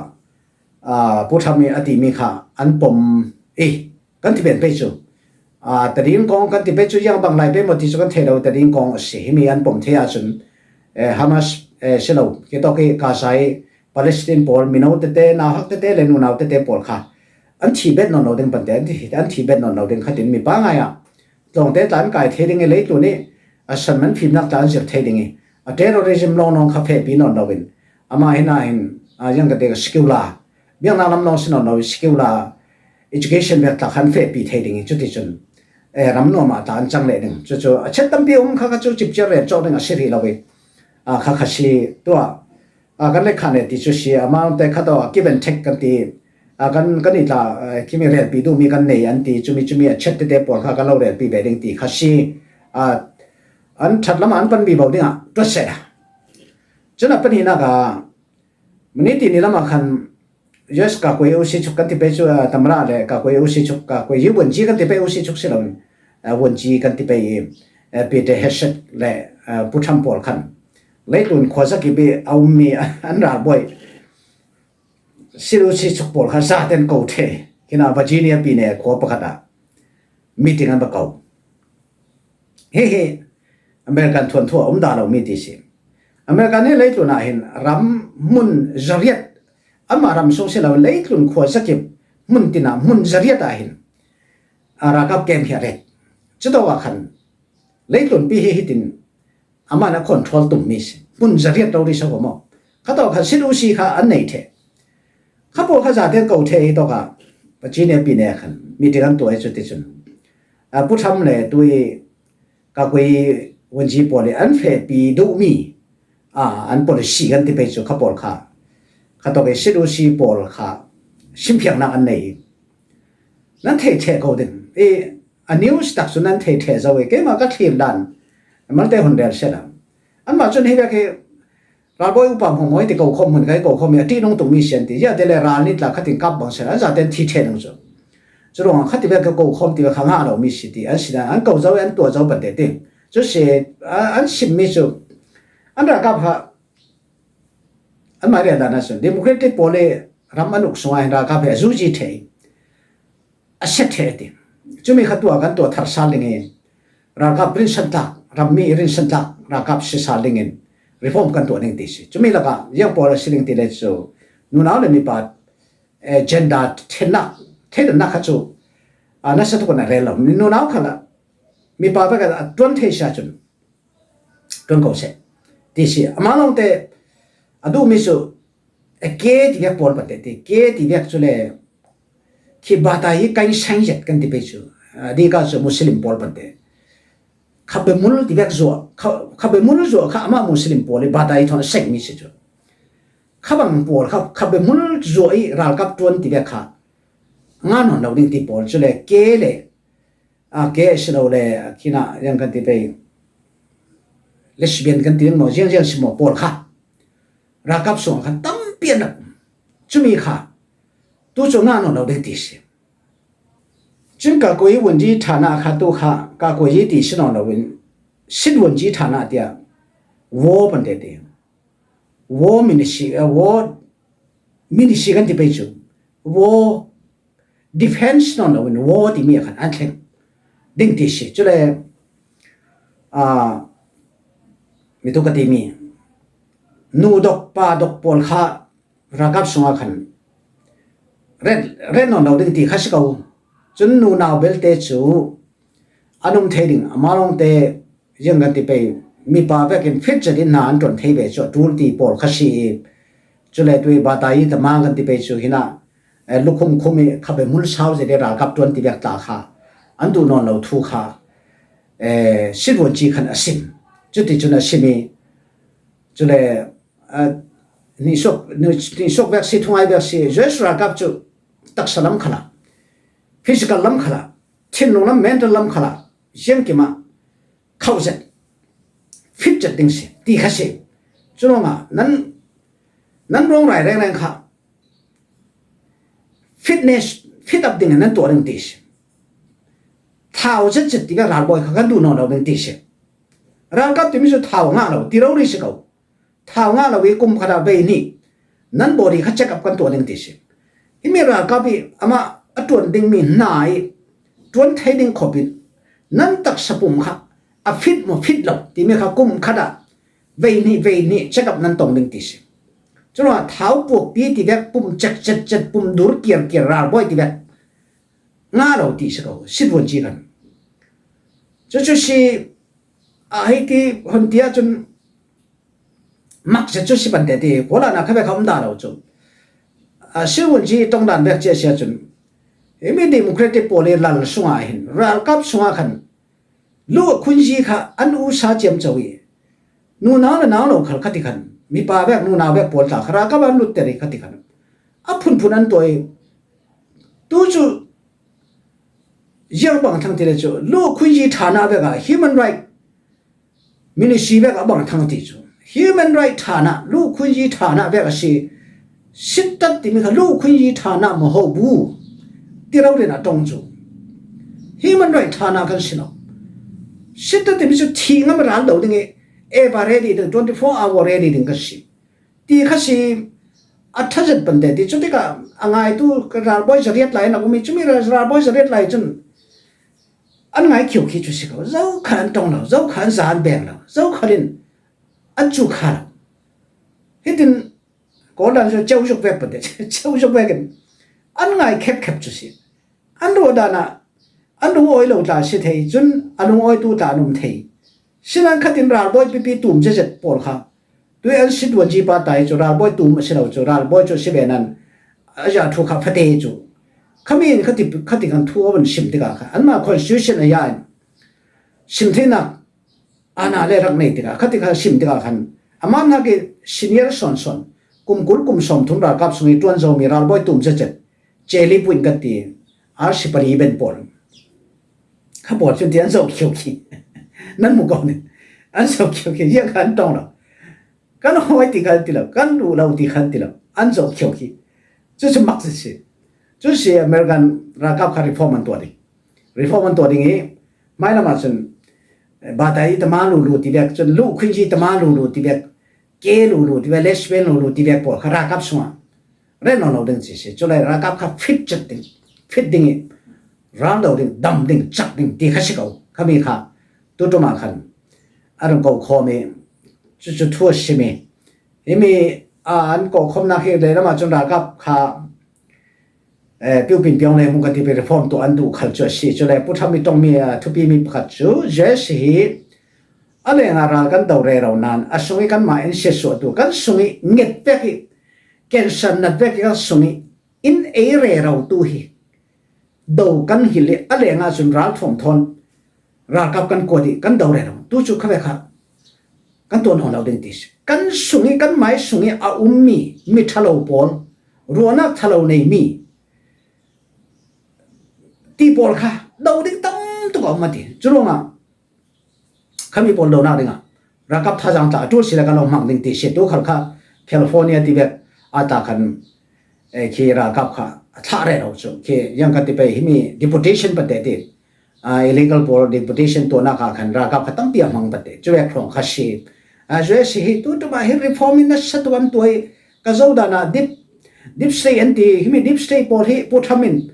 aa, Pu Trump i a timi kha an pom i, kan ti pen pei cu, aa, tadin kong kan ti pei cu, ziang bang lai pei maw ti cu kan thei lo, tadin kong a si. Himi an pom thei ahcun, eh, Hamas, eh, si lo, kei tawk i Gaza i Palestine pawl, mino tete, nauhak tete le nunau tete pawl kha an thi bet nawn lo ding pante, an thi, an thi bet nawn lo ding khatin mipa ngai ah tlawngte tla an kai thei ding i, leitlun i a sanman fimnak tla an zir thei ding i, a terrorism lawnglawng kha fehpi nawn lo in, amah hinahin, aa, ziang ka ti, secular, biaknak lam lawng si nawn lo i, secular education vek tla kha an fehpi thei ding i, cuticun, eh, ram nuam ah tla an cang leh ding. Cucu a chet tampi a um kha, kha cu cipciar rel cawk ding a si rih lo i, aa, kha kha si tuah. Aa, kan let khan e ti cu si, amau te kha tawh give and take kan ti. Aa, kan, kan i tla, aa, khimi relpi duhmi kan nei an ti, cumi, cumi a chet tete pawl kha kan lo relpi ve ding ti kha si. Aa, an ṭhat lamah an pan vivo dingah tuat seh a. Cun a pahnihnak ah, Maniti ni lamah khan U S Kakwe Ushichuk kan ti pei cu, aa, Tamra le Kakwe Ushichuk, Kakwe U N G kan ti pei, Ushichuk si lo, aa, U N G kan ti pei i, eh, Pete Hegseth le, eh, Pu Trump pawl khan leitlun khua zakip i a ummi an ralbawi Silusi chuk pawl kha zaten ko thei. Kina Virginia pine khua pakhat ah meeting an va ko. Hi hi American thuanthu a um dah lo mi ti si. American hi leitlun ah hin ram hmun zariat, ama ram sung si lo leitlun khua zakip hmun tina hmun zariat ah hin a ralkap kem hi a ret. Chutawk ah khan leitlun pi hi hitin amah na control tum mi si. Hmun zariat lo ri sa ko maw? Kha tawk kha sit u si kha an nei thei. Kha pawl kha zaten ko thei hi tawk a Virginia pine khan meeting an tuai chu ti chun. A Pu Trump le tui ka kui wunji pawl le an feh pi duh mi. A an policy kan ti pei chu kha pawl kha. Kha tawk e sit u si pawl kha simphiakna an nei. Nan thei thei ko ding. E a news tak chu nan thei thei zo e. Keima ka thlir dan. Malte hun rel sela. Anmah chun hi vek hi Ralbawi upa hmawngmawng ti ko khawm hmun kai ko khawm hi a ṭihnung tung mi sian ti. Ziate le ral ni tla khatin kap bang sian an zaten thi ṭhen ang chu. Chu ruangah khati vek ka ko khawm ti vek kha ngah lo mi si ti. An sidan an ko zo an tua zo ban te ti. Chu si an sim mi chu an ralkap kha an mai rian dan a sun. Democratic pawl le ram an uk sungah hin ralkap hi a zuzi thei. A set thei ti. Chumi kha tua kan tua thar sal dingin ralkap rinsan tlak, rammi rinsan tlak, ralkap si sal dingin reform kan tua ding ti si. Chumi laka yang pawl a si ding ti le chu nunau le mipa, eh, gender thenak, theidannak kha chu a nasa tuk na rel lo. Nunau kha la mipa vek a tuan thei sa chun tuan ko se ti si. Ama lawngte a duhmi chu a ke ti vek pawl pate ti ke ti vek chu le khi bata hi kain sain zet kan ti pei chu. A dika chu Muslim pawl pante. Khabemul ti vek zuah, kha, khabemul zuah kha ama Muslim pawl i bata hi thon sek mi si chu. Khabang pawl kha, khabemul zuah i ralkap tuan ti vek kha. Nga non lo ding ti pawl chu le ke le. A ke si lo le kina yang kan ti pei. Lesbian kan ti ding mo, ziang ziang si mo pawl kha. Ralkap sung kha tampi an rak. Chumi kha. Tu chu nga non lo ding ti si. Chun ka kui wun ji thana kha tu kha, ka kui ji ti si non lo in. Sit wun ji thana tia. War ban te ti. War ministry, eh, war ministry kan ti pei chu. War defense non lo in war ti mi khan an thleng. Ding ti si. Chu le, a, mi tu ka ti mi. Nu dok pa dok pawl kha ralkap sunga khan ret, ret non lo ding ti kha si ko. Chun nunau belte chu an um thei ding, ama lawngte ziang kan ti pei, mipa vekin fit zet in hna an ṭuan thei ve chu a ṭul ti pawl kha si i. Chu le tui bata i tama kan ti pei chu hina, eh, lukhum khum i khabemul sau zet i ralkap ṭuan ti vek tla kha an duh nawn lo thu kha, eh, sit wun ji khan a sim. Chuti chun a sim i. Chu le, eh, nihsuk, nihsuk vek si, thungai vek si, Joyce ralkap chu taksa lam khala, physical lam khala, thinlung lam, mental lam khala, ziangkima khauh zet, fit zet ding si, ti kha si. Chu ruangah nan, nan ruang rai rengreng kha fitness, fit up ding nan tuah ding ti si. Thau zet zet ti vek ralbawi kha kan duh nawn lo ding ti si. Ralkap ti mi chu thau ngah lo, ti rori si ko. Thau ngah lo i kum khat ah vei hnih nan body kha check up kan tuah ding ti si. Himi ralkap i amah a ṭuan ding mi hna i ṭuan thei ding khop in nan taksa pum kha a fit maw fit lo ti mi kha kum khat ah vei hnih, vei hnih check up nan tong ding ti si. Churuangah thau puakpi ti vek pum check chet chet pum dur kiar kiar ralbawi ti vek ngah lo ti si ko, sit wun ji kan. Chu chu si, a hei ti hon tia chun mak zet chu si ban te ti, kuala na kha vek kha um dah lo chu. A, sit wun ji tong dan vek chia sia chun. Himi democratic pawl i lal sunga hin, ralkap sunga khan, lu khun ji kha an u sa ciam chau i. Nunau le nau lo khal kha ti khan, mipa vek, nunau vek pawl tla kha ralkap an lut ter i kha ti khan. A phunphun an tuai. Tu chu ziang bang thang ti le chu, lu khun ji thana vek a, human right ministry vek a bang thang ti chu. Human right thana, lu khun ji thana vek a si, sit tat ti mi kha lu khun ji thana maw ho bu. Ti rau rin a tong chu. Human right thana kan si lo. Sita timi chu thi ngam ral lo ding i, ever ready ding, twenty four hour ready ding ka si. Ti kha si, a tha zet pante ti chu ti ka, a ngai tu ka ralboi zariat lai na kumi chu mi ralboi zariat lai chun. An ngai khiu khi chu si ko, zo khan tong lo, zo khan zan beng lo, zo khalin an chu kha lo. Hitin, ko dan chu cheu zuk vek pante, cheu zuk vek in. An ngai khep khep chu si. An ruah danah an lungawi lo tla si thei, chun a lungawitu tla an um thei. Sinan khatin ralbawi pipi tum zezet pawl kha tui an si duan zipa tai chu ralbawi tum a si lo chu ralbawi chu si ve nan a zah thu kha fate chu. Khami in khati, khati khan thu a van sim tikah kha anmah constitution a ya in sim theinak ana le rak nei tikah khati kha sim tikah khan amah nak i senior sawn sawn kum kul kum sawm thum ralkap sung i tuan zomi ralbawi tum zezet Cheli puin kan ti, arsi pali ben pawl. Kha pawl chun ti an zo khiu khi. Nan mu ko ni. An zo khiu khi, ziang khan tong lo. Kan hoi ti khan ti lo, kan lu lo ti khan ti lo. An zo khiu khi. Chu chu mak si si. Chu si American rakap kha reform an tua ding. Reform an tua ding i, mai lama chun, eh, batai tama lu lu ti bek, chun lu khuin ji tama lu lu ti bek. Ke lu lu ti bek, lesbian lu lu ti bek pawl kha rakap sunga. Ren lo lo ding chi si. Chulai rakap kha fit chat ding, fit ding i, ral lo ding, dam ding, chak ding, ti kha si ko. Khami kha, tu tu ma khan. A rung ko khom i, chu chu thu a si mi. Himi, a, an ko khom na khi le lama chun rakap kha, eh, piupin piang le hmung kan ti pi reform tu an duh khal chu a si. Chulai pu tham mi tong mi, a, thupi mi pakhat chu, J S hi, a lenga ral kan do re ro nan, a sung i kan ma en se suah tu, kan sung i nget pek i, ken san nat pek i kan sung i, in ei re ro tu hi. Do kan hil i a lenga chun ral thawm thawn ralkap kan kuat i kan do rero. Tu chu kha ve kha kan tuan hawn lo ding ti si. Kan sung i kan mai sung i a um mi, mi tha lo pawl, ruahnak tha lo nei mi ti pawl kha do ding tam tuk a um a ti. Chu ruangah khami pawl donak dingah rakap thazang tla a tul sila kan lo hmang ding ti si tu khal kha California ti bek a ta khan, eh, khi rakap kha a thlah rero chu khi yang kan ti pei himi deportation pate ti, ah, illegal pawl deportation tuana kha khan rakap kha tampi a hmang pate chu vek hrawng kha si. Ah, U S hi tu tu ma hi reform in na sa tuan tuai ka zo dana deep, deep state an ti himi deep state pawl hi pu thamin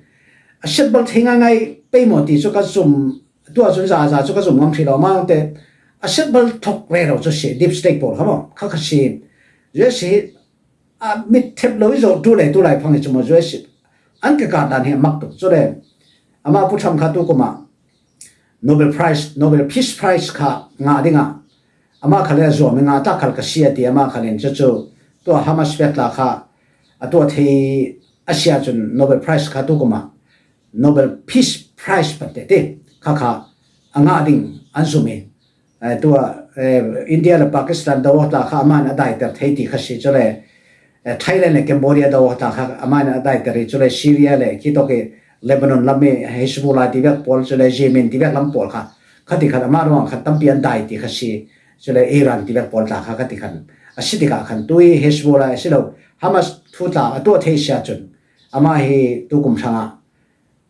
a setbal thei ngai ngai pei maw ti chu ka zum Tua chun za za chu ka zum ngam thei lo, amau te a setbal thawk rero chu si, deep state pawl kha maw, kha kha si. U S hi a mit thep lo i zo tu le tu lai phang i chu maw U S an ke ka dan hi a mak tuk chu le. Ama pu tham kha tu kuma Nobel Prize, Nobel Peace Prize kha nga dinga. Ama kha le a zuam i nga ta khal ka si a ti ama kha len chu chu. Tua Hamas pek la kha a tua thei a sia chun Nobel Prize kha tu kuma Nobel Peace Prize pate te kha kha a ngah ding an zum i, eh, tua, eh, India le Pakistan do tla kha aman a daiter thei ti kha si chule, eh, Thailand le Cambodia do tla kha aman a daiter i chule Syria le kitok i Lebanon lam i Hezbollah ti vek pawl chule Yemen ti vek lam pawl kha kha ti khan ama ruang khan tampi an dai ti kha si chule Iran ti vek pawl tla kha kha ti khan a si ti kha khan tui Hezbollah a si lo Hamas thu tla a tua thei sia chun ama hi tu kum thanga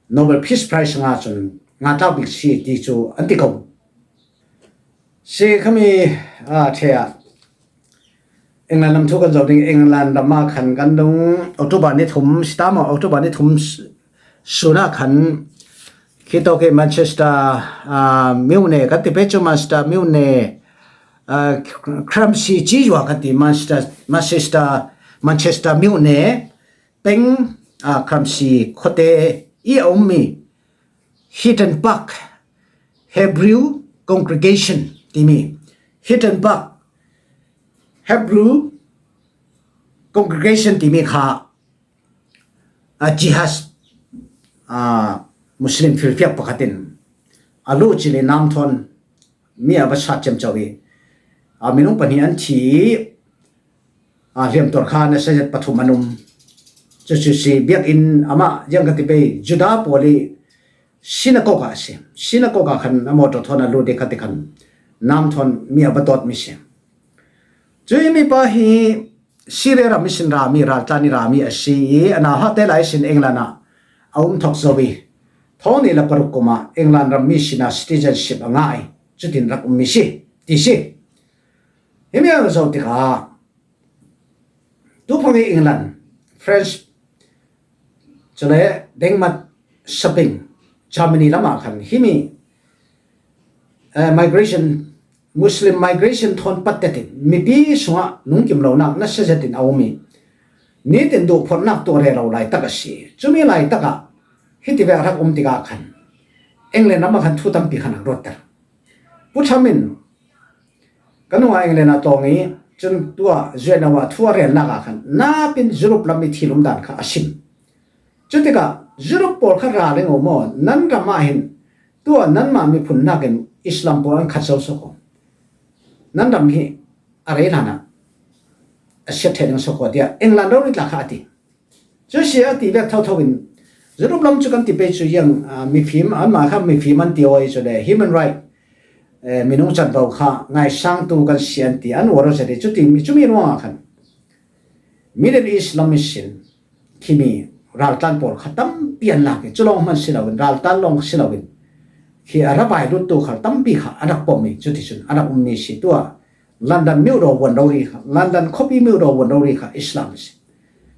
Nobel Peace Prize nga chun nga tlau bik si ti chu an ti ko. Si khami, a, thea. England lam thu kan zo ding, England lam a khan kan dung October ni thum, sita maw October ni thum s-, suna khan khito ke Manchester, a, Mune kan ti pe chu Manchester Mune, a, Cramsey chi yua kan ti Manchester, Manchester, Manchester Mune peng, a, Cramsey khote i a um mi Heaton Park Hebrew Congregation timi, Heaton Park Hebrew Congregation timi kha, a, jihad, a, Muslim filfiak pakhatin a lu chili nam thon mi a va sat chem chau i, a, minung pahnih an thi, a, hliam tuar kha na sa zet pathum an um. Chu chu si biak in ama yang ka ti pei Juda pawl i synagogue a si. Synagogue a khan a motor thon a lu de kha ti khan nam thon mi a va dawt mi si. Chu i mi pa hi Syria ram i sin rami, ral tlan i rami a si i, a nau hate lai sin England a a um thok zo i. Thawng ni la paruk kuma England ram mi sina citizenship a ngai. Cutin rak um mi si ti si. Himi a zo tikah tu phang i England, France, cule Denmark, Spain, Germany lamah khan himi, eh, migration, Muslim migration thawn pattetin mipi sungah nungkim lonak nasa zetin a um i nitin duhphorhnak tuah rero laitak a si. Cumi laitakah hiti vek rak um tikah khan England ramah khan thu tampi khan a ruatter. Pu Trump in kan nungah England ah tawng i cun tuah zuaino ah thu a relnak ah khan napin Europe lam i thil um dan kha a sim. Cutikah Europe pawl kha ra ring uh maw, nan ram ah hin tuah nanmah miphun nakin Islam pawl an khat sosok uh. Nan ram hi a rei hlanah a siat thei ding sokhaw tiah England rori tla kha a ti. Cu si a ti vek thotho in Europe lam cu kan ti pei cu yang, ah, mifim, anmah kha mifim an ti aw i cu le human right, eh, minung canvo kha ngaisangtu kan si an ti, an uar aw zet i cuti mi, cumi ruangah khan Middle East lam ihsin khimi raltlan pawl kha tampi an lak i, cu lawng hman si loin, raltlan lawng si loin, khi a ravai luttu khal tampi kha a rak pom i, cuticun a rak ummi si tuah. London meudaw vuan rori kha, London khuapi meudaw vuan rori kha Islam a si.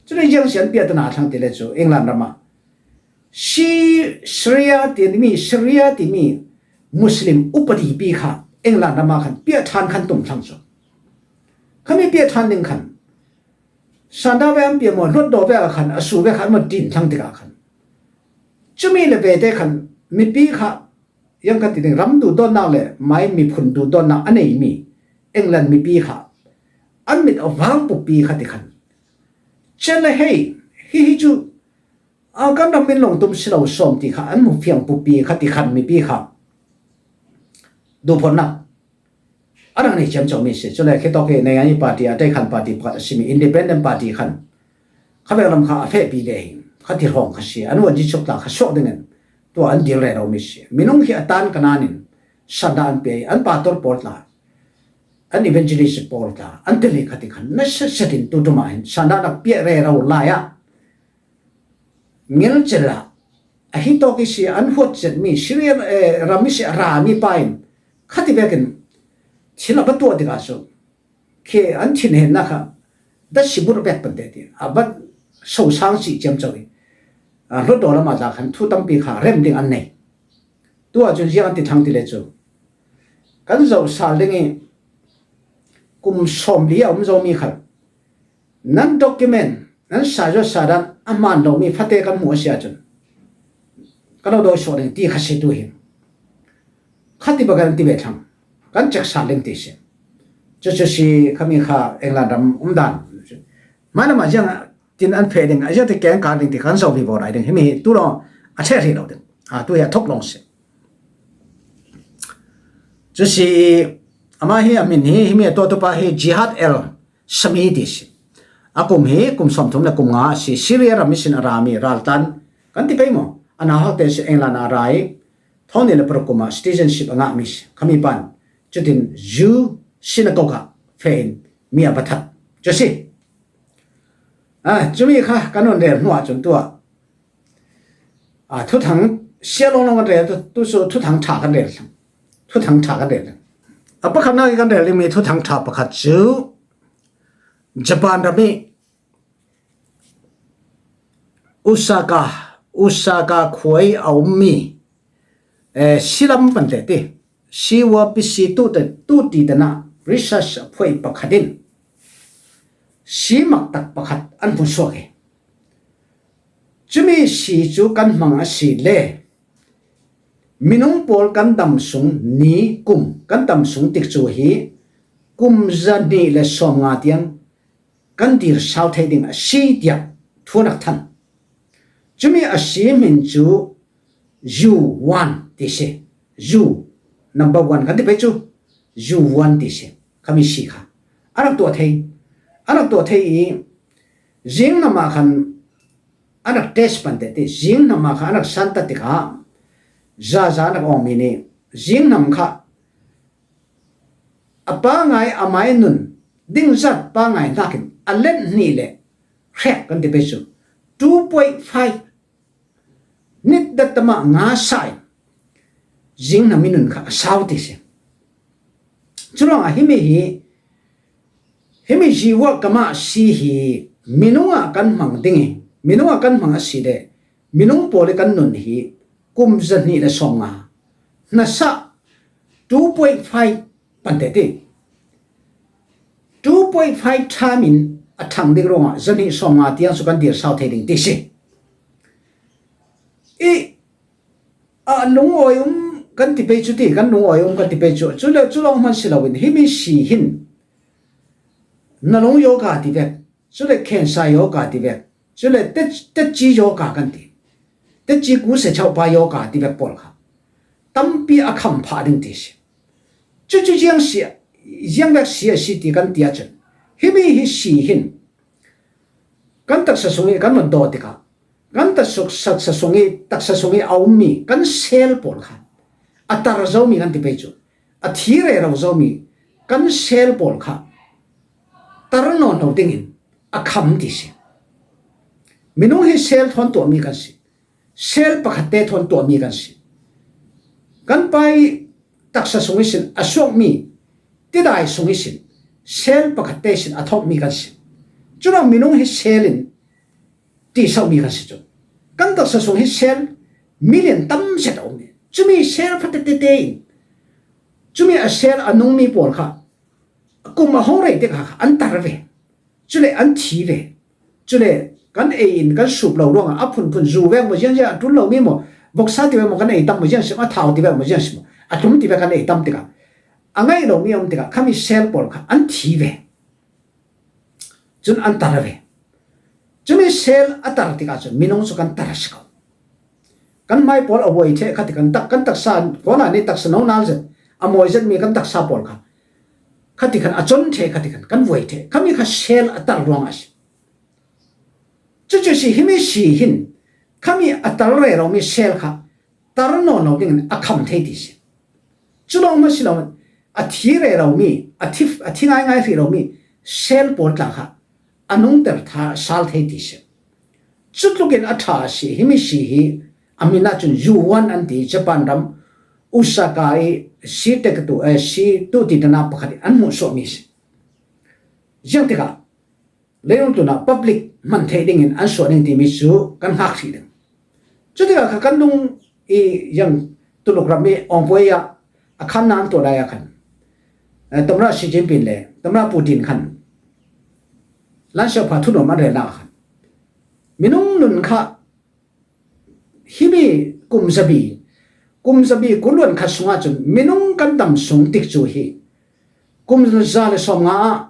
Cule ziang si an piahtana a thlang ti le cu England ramah si Syria timi, Syria timi Muslim upadi pi kha England ramah khan piah ṭhan khan tum thlang cu. Khami piah ṭhan ding khan Sanda ve an piam maw, Hluttaw ve a khan, a su ve khan maw, din thlang tikah khan cumi le vete khan mipi kha yang ka ti ding, ram duhdawtnak le mai miphun duhdawtnak a neimi England mipi kha an mit a vang pupi kha ti khan, chen le hei, hi hi cu, a, kan ram min lawng tum si lo sawm ti kha an hmu fiang pupi kha ti khan mipi kha duhphorhnak a rak nei ciamco mi si. Cule khitawk hi Nayani party, a teikhan party pakhat a simi Independent Party khan khavek lam kha a fehpi ve hi kha ti hrawng kha si. An uan ci chuk tla kha suak dingin tua an dil rero mi si. Minung hi a tan ka nanin sanda an pe, an pastor pawl tla, an evangelist pawl tla, an tele kha ti khan nasa setin tu tuma hin sanda nak piah rero lai ah ngilcel ah a hi tawk i si an huat zetmi Syria, eh, ram i si a rami pa in khati vekin thil a va tuah tikah cu khi an thinhennak kha da sibur vek pante ti a va sosang si ciamco i, a, Hluttaw lamah tla khan thu tampi kha rem ding an nei. Tuah cun ziang an ti thlang ti le cu kan zoh sal ding i kum sawmli a um zomi khal nan document, nan sazuat sadan a hmaan lomi fate kan hmuh a si ahcun kan lo dawi suak ding ti kha si tu hi. Khati bak kan ti ve thlang, kan cek sal ding ti si. Cucu si khami kha England ram umdan. Hmainam ah ziang tin an feh ding, a ziangte keng kar ding ti khan zoh vivo lai ding. Himi hi tu lawng a ṭheh rih lo ding. A, tu hi a thok lawng si. Cu si, amah hi a min hi, himi a tuahtu pa hi Jihad el Shami ti si. A kum hi kum sawmthum le kum nga a si. Syria ram ihsin a rami raltlan kan ti pei maw? A nauhakte si England a ra i thawng nih le paruk kum ah citizenship a ngahmi si. Khami pan cutin Jew synagogue ah feh in mi a va that. Cu si. A, cumi kha kan hun rel hnu ahcun tuah. A, thuthang sia lawnglawng kan rel, tu, tu cu thuthang ṭha kan rel thlang. Thuthang ṭha kan rel thlang. A pakhatnak i kan rel dingmi thuthang ṭha pakhat cu Japan ram i Osaka, Osaka khua i a ummi, eh, silam pante ti, siwa pisi tu te, tu ti te na research a phuai pakhat in si maktak pakhat an hmusuak i, cumi si cu kan hmang a si le minung pawl kan dam sung ni kum kan dam sung tikcu hi kum zahnih le sawmnga tiang kan dir sau thei ding a si tiah thu a rak than. Cumi a si hmin cu U one ti si. U number one kan ti pei cu U one ti si. Khami si kha a rak tuah thei. A rak tuah thei i zing hnam ah khan a rak test pante ti. Zing hnam ah kha a rak santat tikah zaza a rak awngmi nih zing hnam kha a pangai a mai nun dingzat pangai hnakin a let hnih le hrek kan ti pei cu two point five nit dattamah nga sa in zing hnam i nun kha a sau ti si. Curuangah himi hi, himi Jiwak Kama si hi minungah kan hmang ding i, minungah kan hmang a si le, minung pawl i kan nun hi kum zahnih le sawmnga, nasa two point five pante ti. Two point five time in a thang ding ruangah zahnih sawmnga tiang cu kan dir sau thei ding ti si. I, a, lungawi um kan ti pei cu ti, kan lungawi um kan ti pei cu. Cule cu lawng hman si loin himi si hin na lung yoga ti vek, cule cancer yoga ti vek, cule tet-, tetci yoga kan ti. Tetci kuse chauhpa yoga ti vek pawl kha tampi a kham phah ding ti si. Cucu ziang si, ziang vek si a si ti kan ti ahcun, himi hi si hin kan taksa sung i kan vun dawh tikah, kan taksuk, taksa sung i, taksa sung i a ummi kan cell pawl kha a tar zomi kan ti pei cu, a thi rero zomi kan cell pawl kha tar nawn lo dingin a kham ti si. Minung hi cell thawn tuahmi kan si. Cell pakhatte thawn tuahmi kan si. Kan pa i taksa sung ihsin a suakmi tidai sung ihsin cell pakhatte ihsin a thawkmi kan si. Cunah minung hi cell in ti sauhmi kan si cu. Kan taksa sung hi cell million tam zet a um i, cumi cell fatetete in, cumi a cell a nungmi pawl kha kum a hong rei tikah kha an tar ve. Cule an thi ve. Cule kan ei in kan sup lo ruangah a phunphun zu vek maw, ziangziang a ṭul lomi maw, voksa ti vek maw, kan ei tam maw, ziang si maw, a thau ti vek maw, ziang si maw, a tlum ti vek kan ei tam tikah, a ngaih lomi a um tikah khami cell pawl kha an thi ve. Cun an tar ve. Cumi cell a tar tikah cun minung cu kan tar a si ko. Kan hmai pawl a vuai ṭheh kha ti kan tak, kan taksa, khuana nih taksa no nal zet, a mawi zetmi kan taksa pawl kha, kha ti khan a con ṭheh kha ti khan kan vuai ṭheh. Khami kha cell a tar ruangah a si. Cucu si, himi si hin khami a tar reromi cell kha tar nawn lo dingin a kham thei ti si. Cu lawng hmanh si loin a thi reromi, a thi, a thi ngaingai hrih lomi cell pawl tla kha a nungter ṭha a sal thei ti si. Cutlukin a ṭha a si. Himi si hi a min ahcun U one an ti, Japan ram Osaka i si tektu, eh, si tuti dana pakhat in an hmuhsuahmi si. Ziangtikah leilung tlunah public hman theih dingin an suah ding timi cu kan hngak hrih ding. Cutikah kha kan dung i yang Tuluk ram i Awngpuai ah a khanna an tuah lai ah khan, eh, Tamra Xi Jinping le Tamra Putin khan Lan Siopha thunuam an rel nak ah khan minung nun kha himi kum zabi, kum zabi kul luan khat sungah cun minung kan dam sung tikcu hi kum za le sawmnga ah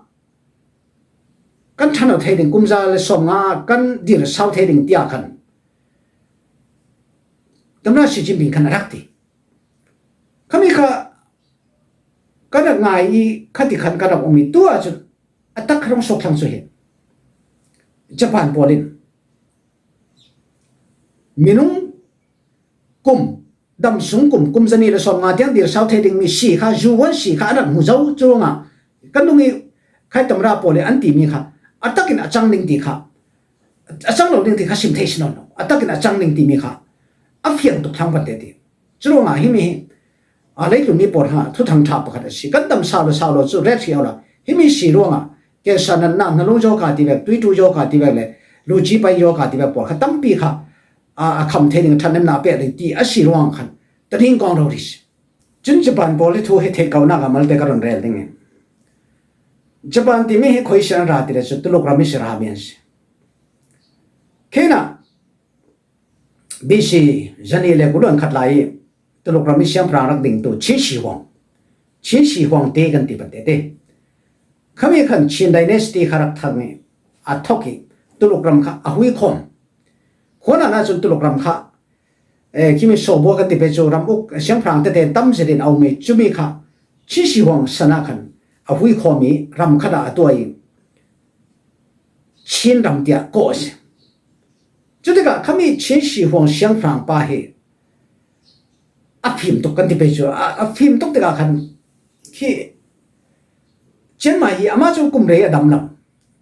kan ṭhano thei ding, kum za le sawmnga ah kan dir sau thei ding tiah khan Tamra Xi Jinping khan a rak ti. Khami kha ka rak ngai i khati khan ka rak um i tu ahcun a tak kha rung sawk thlang cu hi Japan pawl in minung kum, dam sung kum, kum zani le sawmnga tiang dir sau thei dingmi si kha, U one si kha a rak hmu zo. Cu ruangah kan dung i khai Tamra pawl i an timi kha a takin a cang ding ti kha, a cang lo ding ti kha sim thei si nawn lo. A takin a cang ding timi kha a fiang tuk thlang pante ti. Cu ruangah himi hi, aa, leitlun mi pawl hrangah thuthang ṭha pakhat a si. Kan dam sau le sau lo cu ret hri awla himi si ruangah cancer natnak, nalung yoga ti vek, tuiṭu yoga ti vek le luci pai yoga ti vek pawl kha tampi kha, aa, a kham thei ding, ṭhanemnak a pek ding ti a si ruangah khan taning kong rori si. Cun Japan pawl hi thu hi theih ko nak ah malte ka run rel ding i, Japan timi hi khoi si an ra ti le cu Tuluk ram i si rami an si. Khinah B C zanih le kul luan khat lai i Tuluk ram i siangpahrang rak dingtu Qin Shi Huang, Qin Shi Huang te kan ti pante te. Khami khan Qin Dynasty kha rak thang i a thok i Tuluk ram kha a hui khawm. Khuana ah cun Tuluk ram kha, eh, khimi Sawbua kan ti pei cu ram uk siangpahrang tete tam zetin a um i cumi kha Qin Shi Huang san ah khan a hui khawm i ram khat ah a tuah i Chin ram tiah kawh a si. Cutikah khami Qin Shi Huang siangpahrang pa hi a fim tuk kan ti pei cu, a, a fim tuk tikah khan khi Chiang Mai hi amah cu kum rei a dam lo.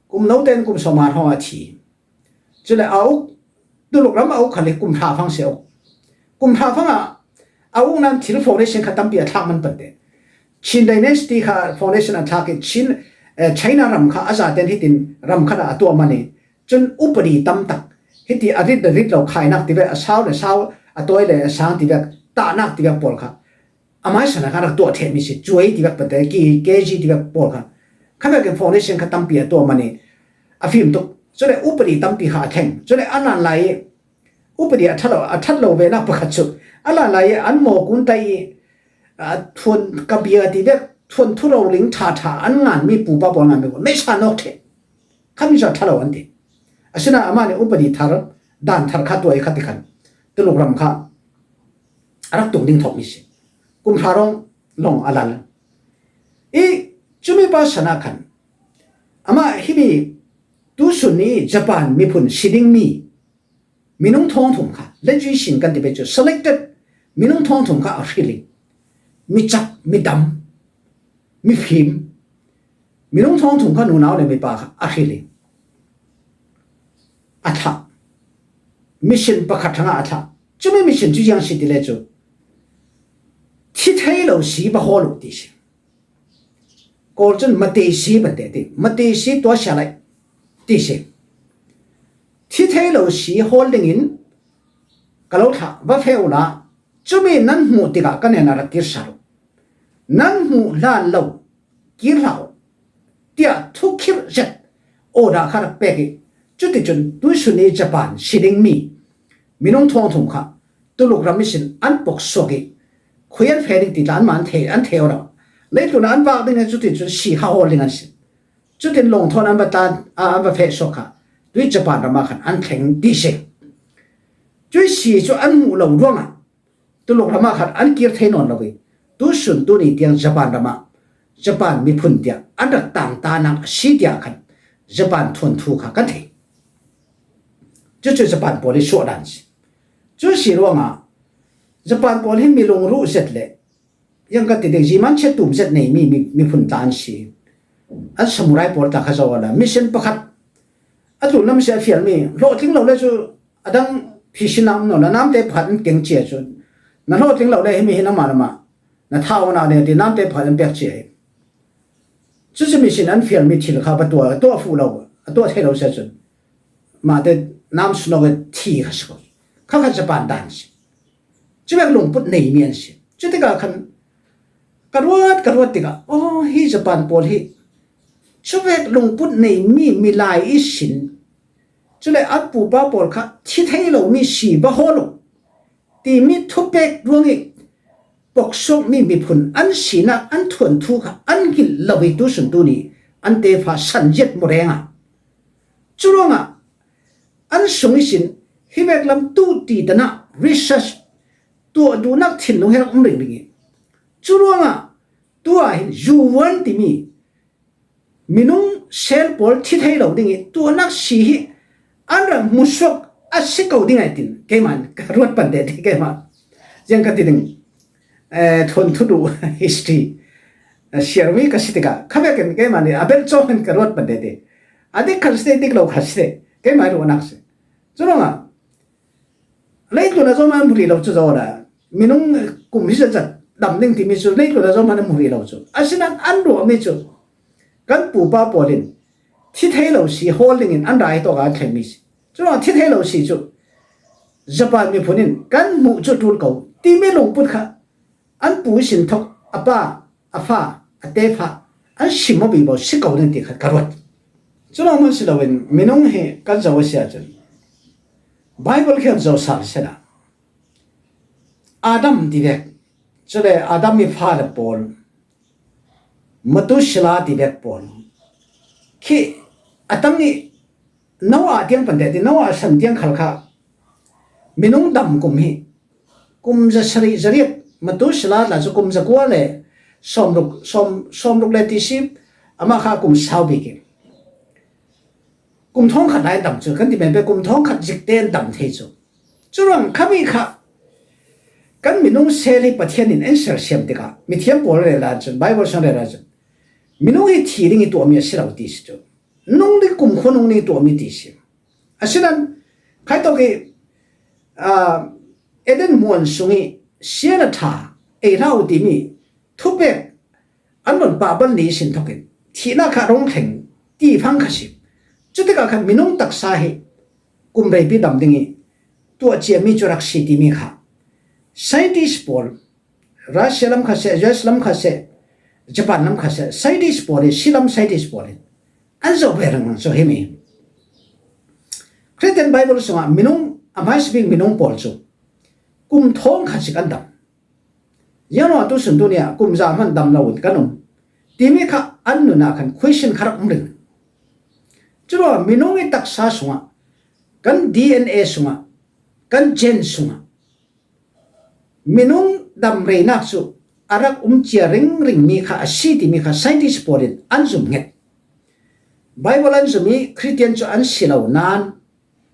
Kum no tein kum sawmnga hrawng a thi. Cule a uk, Tuluk ram a uk khal hi kum hra fang si a uk. Kum hra fang ah a uk nan thil foundation kha tampi a thlak man pante. Qin Dynasty kha foundation a thlak i Chin, eh, China ram kha a zaten hitin ram khat ah a tuah man i, cun upadi tam tak hiti a rit le rit lo khainak tivek, a sau le sau, a tawi le a sang tivek, tahnak tivek pawl kha a hmaisa ah kha rak tuah ṭhehmi si, cuai tivek pate, ki, K G tivek pawl kha. Kha vekin foundation kha tampi a tuah man i a fim tuk. Cule upadi tampi kha a thleng. Cule a lan lai i upadi a ṭhat lo, a ṭhat lo venak pakhat cu a lan lai i an mawkun tai i, a, thuan ka bia tivek, thuan thuro ling ṭha ṭha an nganmi pupa pawl nganmi pawl meisa nawk ṭheh. Khami cu a ṭha lo an ti. Asinain amah nih upadi thar, dan thar kha tuah i kha tikhan Tuluk ram kha a rak tung ding thawkmi si. Kum hra rawng lawng a lal. I cumi pa san ah khan amah himi tusun ni Japan miphun si dingmi minung thawngthum kha, lecuisin kan ti ve cu selected minung thawngthum kha a hrilh i, mi cak, mi dam, mi fim, minung thawngthum kha nunau le mipa kha a hrilh i, a thlah. Mission pakhat hrangah a thlah. Cumi mission cu ziang si ti le cu, thi thei lo si va hawl uh ti si. Kawl cun mate si ban te ti, mate si tuasia lai ti si. Thi thei lo si hawl dingin ka lo thlah, va feh uhla, cumi nan hmuh tikah ka hnenah rak kir sal uh. Nan hmuh hlan lo kir hlah uh, tiah thukhirh zet order kha rak pek i, cuticun tuisun i Japan si dingmi minung thawngthum kha Tuluk ram ihsin an pok suak i, khui an feh ding ti tla anmah an thei, an thei aw lo. Leitlun ah an vak ding i, cuticun si kha hawl ding an si. Cutin lawng thawn an va tlan, a, an va feh suak kha, tui Japan ram ah khan an thleng ti si. Cui si cu an hmuh lo ruangah Tuluk ram ah khan an kir thei nawn lo i, tusun tuni tiang Japan ram ah Japan miphun tiah an rak tangtanak a si tiah khan Japan thuanthu kha kan thei. Cucu Japan pawl i suah dan si. Cu si ruangah Japan pawl hi mi lungruh zet le yang ka ti ding, ziman chet tum zet neimi mi, miphun tla an si. An samurai pawl tla kha zoh awla mission pakhat a tlunlam si a fialmi, hlawhtling lo le cu a dang phihsinnak um nawn lo, namte pakhat an keng cia cu, na hlawhtling lo le himi hi nangmah lamah na thau awknak a ding a ti, namte pakhat an pek cia hi. Cucu mission an fialmi thil kha va tuah, a tuah fuh lo, a tuah thei lo si ahcun mahte nam sunok i thi kha si ko. Kha kha Japan dan si. Cuvek lungput neimi an si. Cutikah khan ka ruat, ka ruat tikah, aw, hi Japan pawl hi cuvek lungput neimi milai ihsin, cule an pupa pawl kha thi thei lomi si va hawl uh timi thupek ruang i poksuakmi miphun an sinak, an thuanthu kha an hngilh lo i tusun tuni an tefa sanziat murengah, curuangah an sung ihsin hi veklam tu ti tanah research tuah duhnak thinlung he rak um ringring i, curuangah tu ah hin zuvuan timi minung sel pawl thi thei lo ding i tuahnak si hi an rak hmusuak a si ko ding ai tin keimah ka ruat pan te ti keimah ziang ka ti ding, eh, thuanthu duh history, eh, siarmi ka si tikah kha vekin keimah nih a belh cawm in ka ruat pan te ti. A dik khat si te, dik lo khat si te, keimah ruahnak si. Curuangah leitlun a zawmah an hmu rih lo cu zoh awla minung kum hi zat dam ding timi cu leitlun a zawmah an hmu rih lo cu. Asinain an ruahmi cu kan pupa pawl in thi thei lo si hawl dingin an rai tawk ah an thlengmi si. Curuangah thi thei lo si cu Japan miphun in kan hmuh cu ṭul ko timi lungput kha an pu ihsin thawk a pa, a fa, a tefa an sim aw vivo si ko ding ti kha ka ruat. Cu lawng hmanh si loin minung hi kan zoh a si ahcun Baibal khi kan zoh sal sehla Adam ti vek, cule Adam i fale pawl, Methuselah ti vek pawl khi a tang i Noah tiang pan te ti, Noah san tiang khal kha minung dam kum hi kum za sarih, za riat, Methuselah tla cu kum za kua le sawmruk, sawm, sawmruk le ti si, amah kha kum sau bik i kum thawngkhat lai an dam cu kan ti men pe, kum thawngkhat zik te an dam thei cu. Curuang khami kha kan minung sel hi Pathian in an sersiam tikah mithiam pawl rel ahcun, Baibal sang rel ahcun minung hi thi ding i tuahmi a si lo ti si cu. Nung ding, kumkhua nung ding i tuahmi ti si. Asinain khaitawk i, aa, Eden hmuan sung i sian a ṭha ei hlah uh timi thupek an rawn pahbal ni sin thawkin thihna kha a rawn thleng ti fang kha si. Chutikah khan minung taksa hi kum reipi dam ding hi tuah chiah mi chu rak si timi kha scientist pawl, Russia lam kha seh, U S lam kha seh, Japan lam kha seh, scientist pawl hi, si lam scientist pawl hi an zawh ve reng reng chu himi. Christian Bible sungah minung, a hmaisa bik minung pawl chu kum thawng khat sik an dam. Ziang ruangah tusun tuni ah kum za hman dam lo kan um timi kha an nunah khan question kha rak um reng. Churuangah minung i taksa sungah, kan D N A sungah, kan gen sungah minung dam reinak chu a rak um chiah ringring mi kha a si timi kha scientist pawlin an zum nghet. Bible an zum i Christian chu an si lo nan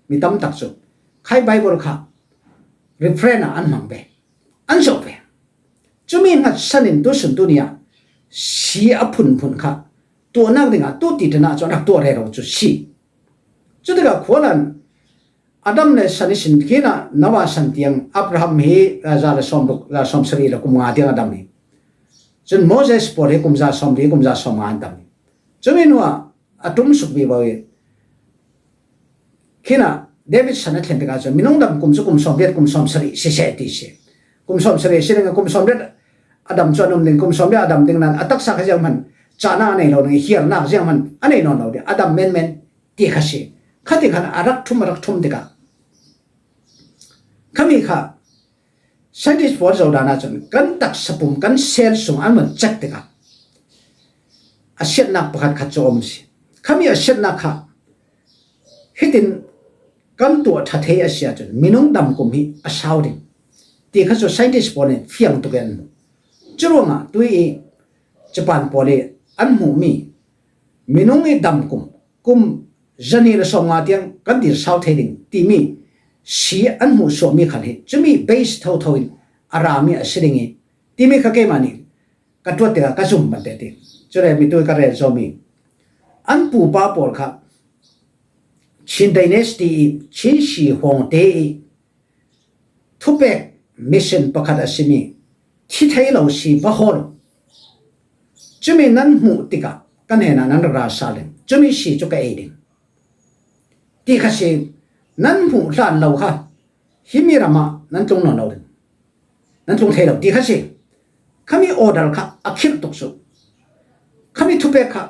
mi tam tak chu khai Bible kha reference ah an hmang ve, an zawh ve. Chumi nghatsanin tusun tuni ah si a phunphun kha tuahnak dingah tu ti ṭanah chu a rak tuah rero chu si. Chutikah khualan Adam le San i sin khin ah Noah san tiang, Abraham hi, ah, za le sawm ruk, za sawm sarih le kum nga tiang a dam hi. Chun Moses pawl hi kum za sawm li, kum za sawm nga an dam hi. Chumi hnuah a ṭum suk vivo hi. Khin ah David san a thlen tikah chuan minung dam kum chu kum sawm riat, kum sawm sarih si seh ti si. Kum sawm sarih si ding, kum sawm riat a dam chuan um ding, kum sawm riat a dam ding nan a taksa kha ziang hman chahna a nei lo ding, hiarnak ziang hman a nei nawn lo ding, a dam men men ti kha si. Khati khan a rak ṭhum, a rak ṭhum tikah khami kha scientist pawl zo dana chuan kan taksa pum, kan cell sung an rawn check tikah a siatnak pakhat khat chu a awm si. Khami a siatnak kha hitin kan tuah ṭha thei a sia chuan minung dam kum hi a sau ding ti kha chu scientist pawlin fiang tukin an hmu. Churuangah tui i Japan pawl i an hmuh mi minung i dam kum, kum zahnih le sawmnga tiang kan dil sau thei ding timi si an hmuh suah mi khan hi chumi base tho tho in a ra mi a si ding i timi kha keimah ni ka tuat tikah ka zum ban te ti. Chule mi tui ka rel zawm i an pupa pawl kha Chin dynasty i, Chin si hawngte i thupek mission pakhat a si mi, thi thei lo si va haw lo. Chumi nan hmuh tikah ka hnenah nan ra sal ding, chumi si chu ka ei ding ti kha si. Nan hmuh hlan lo kha himi ramah nan tlung nawn lo ding, nan tlung thei lo ti kha si. Khami order kha a khirh tuk chu, khami thupek kha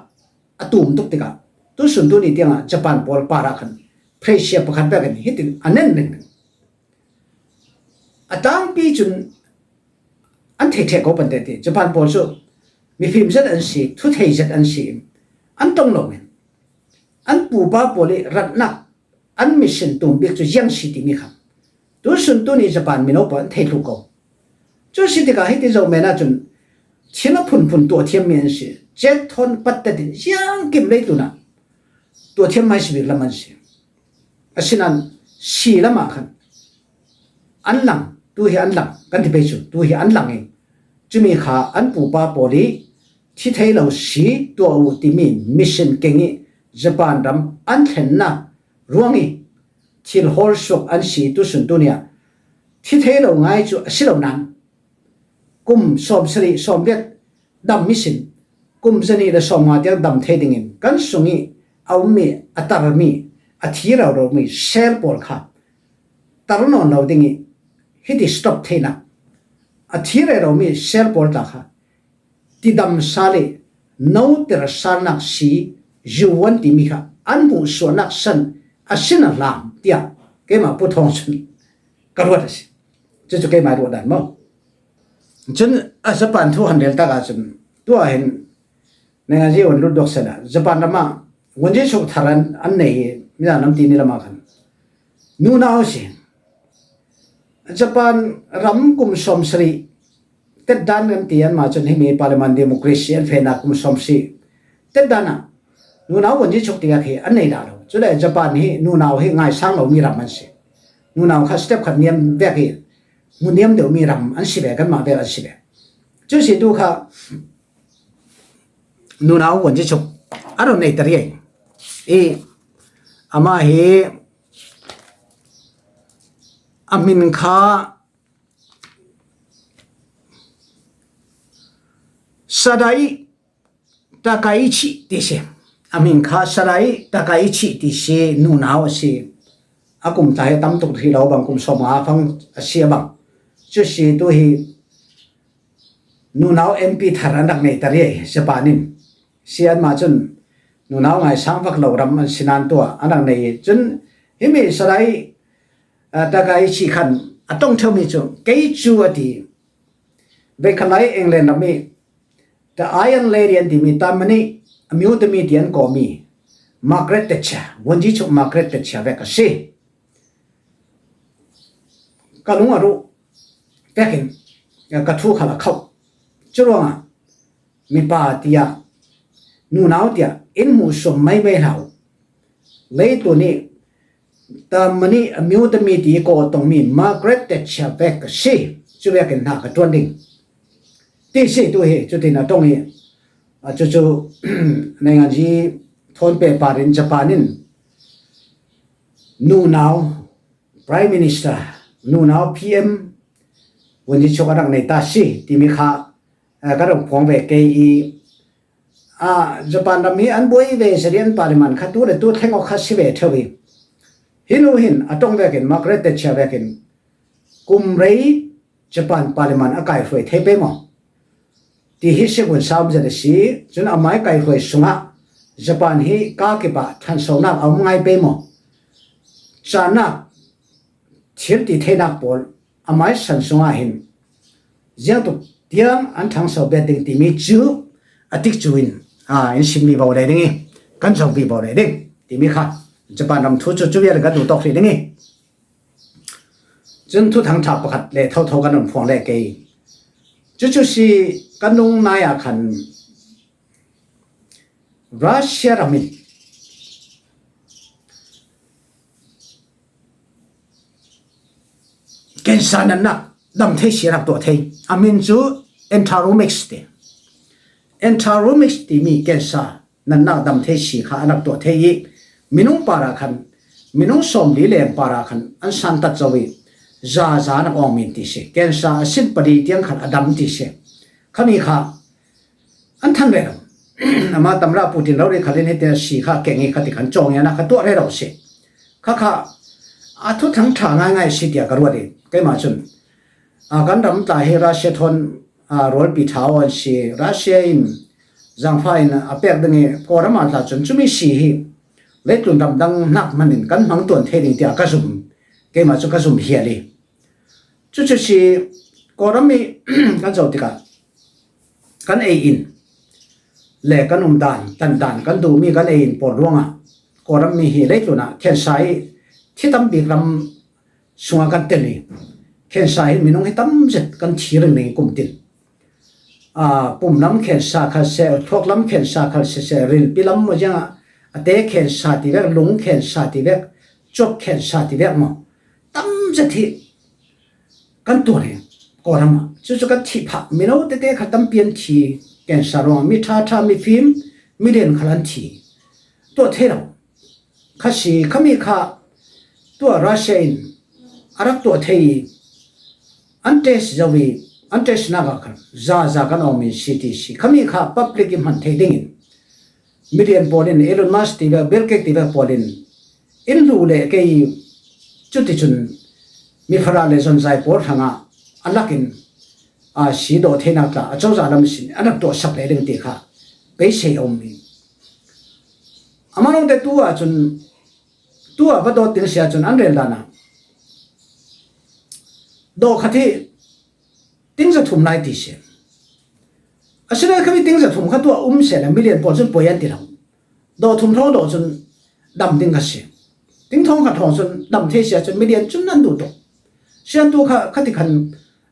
a tum tuk tikah tusun tuni tiangah Japan pawl parah khan pressure pakhat vekin hitin a nen ring ring. A tlangpi chun an thei thek ko pante ti, Japan pawl chu mifim zet an si, thu thei zet an si, an tawng lo in an pupa pawl i ratnak an mission tum bik chu ziang si timi kha tusun tuni Japan mino pawl an thei thlu ko. Chu si tikah hiti zo mena chun thil a phunphun tuah thiam mi an si, chet thawn pat tatin ziang kim lei tunah tuah thiam mai si bik lam an si. Asinan si lamah khan an lang, tu hi an lang kan ti pei chu, tu hi an lang i chumi kha an pupa pawl i thi thei lo si tuah u timi mission keng i Japan ram an thlenna ruang i thil hawl suak an si tusun tunia thi thei lo ngai chu a si lo nan kum sawm sarih sawm riat dam mi sin, kum zahnih le sawmnga tiang dam thei dingin kan sung i a um mi, a tar mi, a thi rau rau mi cell pawl kha tar nawn lo ding i hiti stop theihna, a thi rero mi cell pawl tla kha tidam sal i noter salnak si zuan timi kha an hmuh suahnak san a sin a hlam tia keimah Pu Thawng chun ka ruat a si. Chu chu keimah ruat dan maw? Chun a Japan thu han rel takah chun tuah hin Nengah zia un lut dawk sela Japan rama Won Ji Suk thar an, an nei hi, midang lam ti ni lama khan nunau si. Japan ram kum sawm sarih tet dan kan ti an ma chun himi parliament democracy an fena kum sawm sarih tet dana nunau Won Ji Suk tia khi an nei dah lo. Chule Japan hi nunau hi ngaisang lo mi ram an si. Nunau kha step khat niam vek hi hmu niam deuh mi ram an si ve, kan mah vek an si ve. Chu si tu kha nunau Won Ji Suk a rawn nei ta riai. I, ama hi a hmin kha Sadai Takaichi ti si. A hming kha Sadai Takaichi ti si, nunau a si. A kum ta hi tam tuk hi lo bang, kum sawmnga fang a si a bang. Cu si tu hi nunau M P thar an rak nei ta rih Japan in. Si anmah cun nunau ngaisang vak lo ram an si nan tua an rak nei. Cun himi Sadai, ah, Takaichi khan a tong ṭheumi cu kei cu a ti. Veikhalai England ram i The Iron Lady an timi, Tamani a miutami ti an kawmi Margaret Thatcher, vunci chuk Margaret Thatcher vek a si. Ka lung a ruh vekin ka thu khal a khauh. Curuangah mipa tiah, nunau tiah in hmuhsuam maimai hlah uh. Leitlun i Tamani a miutami ti kaw tongmi Margaret Thatcher vek ka si. Cu vekin hna ka ṭuan ding ti si tu hi. Cutin a ṭong i, a cucu nainganzi thawn pehpar in Japan in nunau Prime Minister, nunau P M vunci chuk a rak nei ta si timi kha, eh, ka rak phuang ve kei i, ah, Japan ram hi an buai ve zari an parliament kha tu le tu thleng awk kha si ve ṭheu i. Hi nu hin a ṭong vekin Margaret Thatcher vekin kum rei Japan parliament a kaihruai thei pei maw ti hi si vun sam zet a si. Cun amai kaihruai sungah Japan hi ka kipah ṭhansonak a um ngai pei maw? Cahnak thil ti theinak pawl amai san sungah hin ziangtuk tiang an ṭhangso bet ding timi cu a tik cu in, aa, in sim vivo le ding i kan zoh vivo le ding timi kha Japan ram thu cu cu vial in kan duh tawk hrih ding i. Cun thuthang ṭha pakhat le thotho kan run phuang le kei. Cucu si kan nung nai ah khan Russia ram in cancer natnak dam thei si a rak tuah thei. A min cu Enteromix ti. Enteromix timi cancer natnak dam thei si kha a rak tuah thei i, minung parah khan, minung sawmli leng parah khan an santat zo i, za za nak awng min ti si. Cancer a sin pali tiang khan a dam ti si. Khami kha an thang rero. Ama tamra Putin rori khal in hiti a si kha keng i khati khan cawng i a na kha tuah rero si. Kha kha a thuthang ṭha ngaingai si tiah ka ruat i, keimah cun, a, kan ram tla hi Russia thawn, a, rualpi ṭha aw an si. Russia in zangfa in a pek ding i Kawlram ah tla cun cumi si hi leitlun ramdang hnak hman in kan hmang tuan thei ding tiah ka zum, keimah cu ka zum hial i. Cucu si Kawlram i kan zoh tikah kan ei in le kan um dan, tan dan kan duhmi kan ei in pawl ruangah Kawlram mi hi leitlun ah cancer i thi tam bik ram sungah kan tel i, cancer hi minung hi tam zet kan thi ringring i kum tin. Aa, pum lam cancer khal seh, thluak lam cancer khal seh, rilpi lam maw ziangah a te cancer ti vek, lung cancer ti vek, cuap cancer ti vek maw, tam zet hi kan tuar hi Kawlram ah. Cucu kan thih phah mino tete kha tampi an thi cancer ruangah, mi ṭha ṭha, mifim, milian khal an thi. Tuah thei lo kha si. Khami kha tuah Russia in a rak tuah thei i, an test zo i, an test nak ah khan za za kan awng min si ti si. Khami kha public i hman thei ding in, milian pawl in, Elon Musk ti vek, Bill Gates ti vek pawl in, in lu le kei cuticun mifara le zonzai pawl hrangah a lak in, a, si dawh theinak tla a cozah lam sin an rak tuahsak le ding ti kha beisei a um i. Amah lawngte tu ahcun, tu ah va dawt ding si ahcun an rel dan ah dawh khat hi ting zathum lai ti si. Asinain khami ting zathum kha tu ah um seh le milian pawl cun poi an ti lo. Dawh thum thawng dawh cun dam ding kha si. Ting thawng khat thawng cun dam thei si ahcun milian cun an duh tuk. Sian tu kha khati khan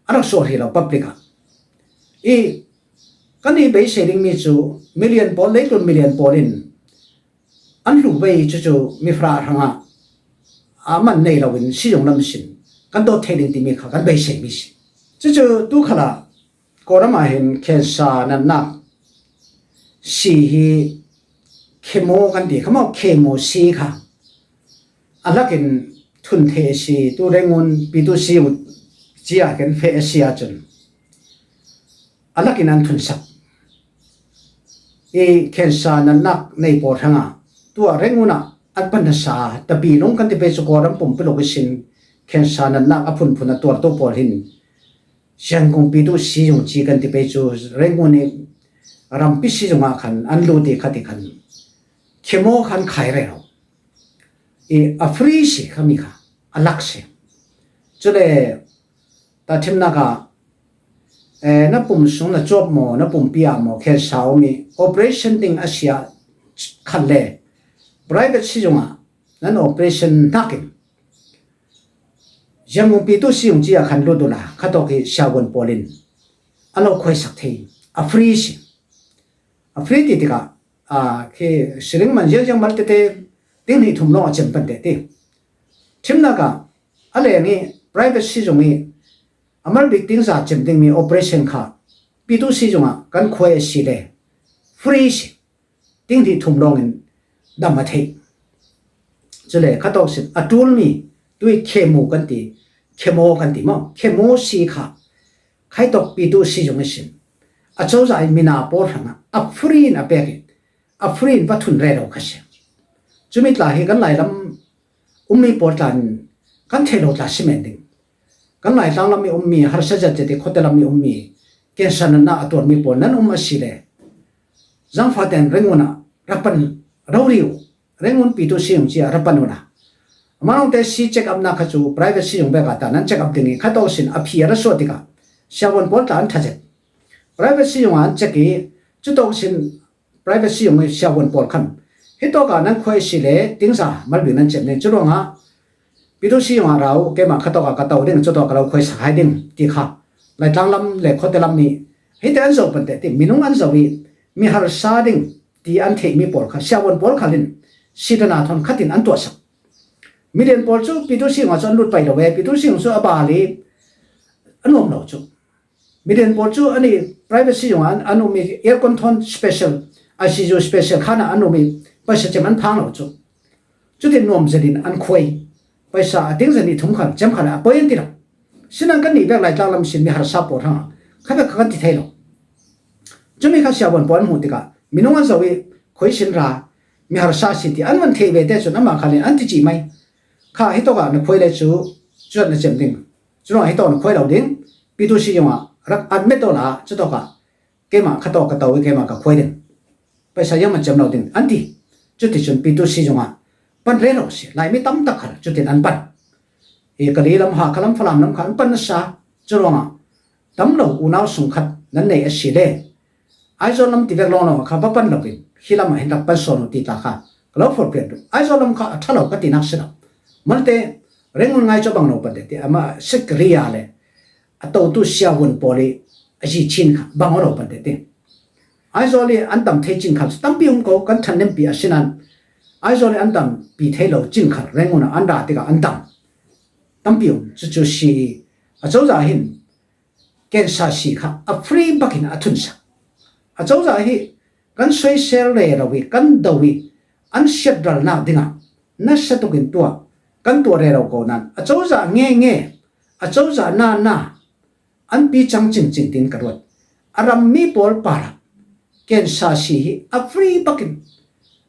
a rak sual hi lo public ah. I kan i beisei dingmi cu milian pawl, leitlun milian pawl in an hlu bei cucu mifara hrangah a man nei loin si zong lam sin kan dawt thei ding timi kha kan beiseimi si. Cucu tu khalah Kawlram ah hin cancer natnak si hi chemo kan ti kha maw, chemo si kha a lakin thun thei a si, tu rengun pi tu si u cia kan feh a si ahcun a lakin an thunsak. I cancer natnak nei pawl hrangah tua Rangoon ah an pan nasa tapi lung kan ti pei cu Kawlram pumpi luk ihsin cancer natnak a phunphun a tuartu pawl hin Siangkung Pitu Siyung ci kan ti pei cu Rangoon i rampi si zungah khan an lut i khat i khan chemo khan khai rero i a free si khami kha a lak si. Cule tahṭhimnak ah, eh, na pum sung na cuap maw, na pumpi ah maw, cancer a um i operation ding a si ah khan le private si zungah nan operation hnakin Siangkung Pitu Siyung ci ah khan lut uhla, khatawk i siavuan pawl in an lo khuaisak thei. A free si. A free ti tikah, ah, khi siling man ziangziang mal tete ding hnih thum lawng a cem pan tete. Ṭhimnak ah a leng i private si zung i a mal bik ding za cem dingmi operation kha Pitu Siyung ah kan khuai a si le free si. Ding hnih thum lawngin dam a theih. Cule khatawk sin a ṭulmi tui chemo kan ti, chemo kan ti maw? Chemo si kha khaitawk Pitu Siyung ihsin a cozah in mina pawl hrangah a free in a pek i a free in va thun rero kha si. Cumi tla hi kan lailam ummi pawl tla in kan theih lo tla si men ding. Kan Laitlang lam i ummi, harsa zet zet i khuate lam i ummi, cancer natnak a tuarmi pawl nan um a si le zangfah tein Rangoon ah ra pan rori uh, Rangoon Pitu Siyung ci ah ra pan uhla. Amah lawngte si check up nak kha cu private si zung bek ah ta nan check up ding i khatawk sin a phi a ra suah tikah siavuan pawl tla an ṭha zet. Private si zung ah an check i cutawk sin private si zung i siavuan pawl khan hitawk ah nan khuai si le tingza malbik nan cem ding. Cu ruangah Pitu Siyung ah ra uh, keimah khatawk ah ka to ding, cutawk ka lo khuaisak hai ding ti kha Laitlang lam le khuate lam nih hite an zoh pan teh ti, minung an zoh i mi harsa ding ti an theihmi pawl kha siavuan pawl khal in si dana thawn khat in an tuahsak. Milian pawl cu Pitu Siyung ah cu an lut pai lo ve, Pitu Siyung cu a bal i a nuam lo cu. Milian pawl cu an i private si zung ah an, an um i aircon thawn special, I C U special khan ah an um i paisa cem an phang lo cu. Cutin nuam zet in an khuai. Paisa a ting zet nih thum khal, cem khal ah a poi an ti lo. Sinan kan nih vek Laitlang lam sin mi harsa pawl hrangah kha vek kha kan ti thei lo. Cumi kha siavuan pawl an hmuh tikah minung an zoh i khuai sin ra mi harsa si ti an van thei ve te cun amah khal in an ti cih mai. Kha hitawk ah na khuai le cu cuat na cem ding. Curuangah hitawk na khuai lo ding. Pitu si zung ah rak an met awla cutawk ah keimah khatawk ka to i keimah ka khuai ding. Paisa ziangman cem lo ding an ti. Cuticun Pitu si zung ah pan rero si. Laimi tam tak khal cutin an pan. Hi Kali lam, Hakha lam, Falam lam kha an pan nasa. Curuangah tam lo unau sung khat nan nei a si le Aizawl lam ti vek lawnglawng ah kha va pan lo in hi lam ah hin rak pan sawn uh ti tla kha ka lo forhpiak duh. Aizawl lam kha a ṭha lo ka tinak si lo. Malte Rangoon ngai cu a bang lo pan te ti, amah sik ria le a totu siavuan pawl i a zi chin kha bang aw lo pan te ti. Aizawl i an dam thei cin khal tampi um ko, kan ṭhan nempi a si nan Aizawl i an dampi thei lo cin khal Rangoon ah an ra tikah an dam tampi um. Cucu si i a cozah hin cancer si kha a free bakin a thunsak. A cozah hi kan soisel rero i kan do i an siatralnak dingah nasa tukin tuah, kan tuah rero ko nan a cozah nge nge, a cozah na na an pi cang cingcing tin ka ruat. A rammi pawl parah cancer si hi a free bakin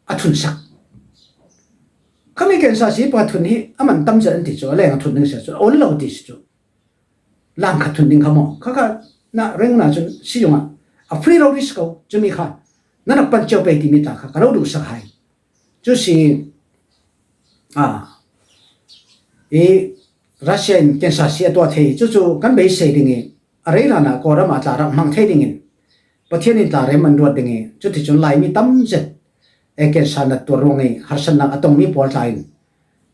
a thunsak. Khami cancer si pa thun hi a man tam zet an ti cu, a leng a thun ding si cu, a on lo ti si cu. Lang khat thun ding kha maw? Kha kha na reng na cun si zungah a free lo ri si ko, cumi kha na rak pan cio pei timi tla kha ka lo duhsak hai. Cu si, a, i Russia in cancer si a tuah thei, cucu kan beisei ding i, a rei hlanah Kawlram ah tla rak hmang thei dingin Pathian in tla rem an ruat ding i, cuticun Laimi tam zet e cancer nat tuar ruang i harsatnak a tongmi pawl tla in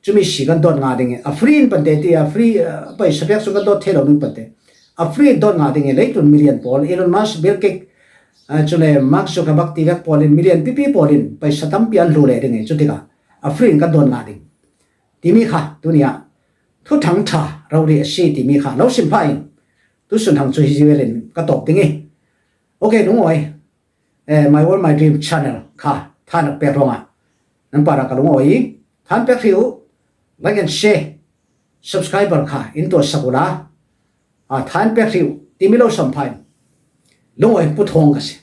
cumi si kan dawt nga ding i, a free in pante ti, a free, a paisa pek cu kan dawt thei lo ding pante. A free in dawt nga ding i, leitlun million pawl, Elon Musk, Bill Gates, a, cule Mark Zuckerberg ti vek pawl in, million pipi pawl in paisa tampi an hlu leh ding i, cutikah a free in kan dawt nga ding timi kha tuni ah thuthang ṭha rori a si timi kha lo sim phah in tusun hang cu hi zivel in ka tawp ding i. Ok, lungawi, eh, My World My Dream channel kha than a pek ruangah nan parah ka lungawi i than pek hri uh, like and share, subscriber kha in tuahsak uhla, a, than pek hri uh timi lo sam phah in lungawi puthawng ka si.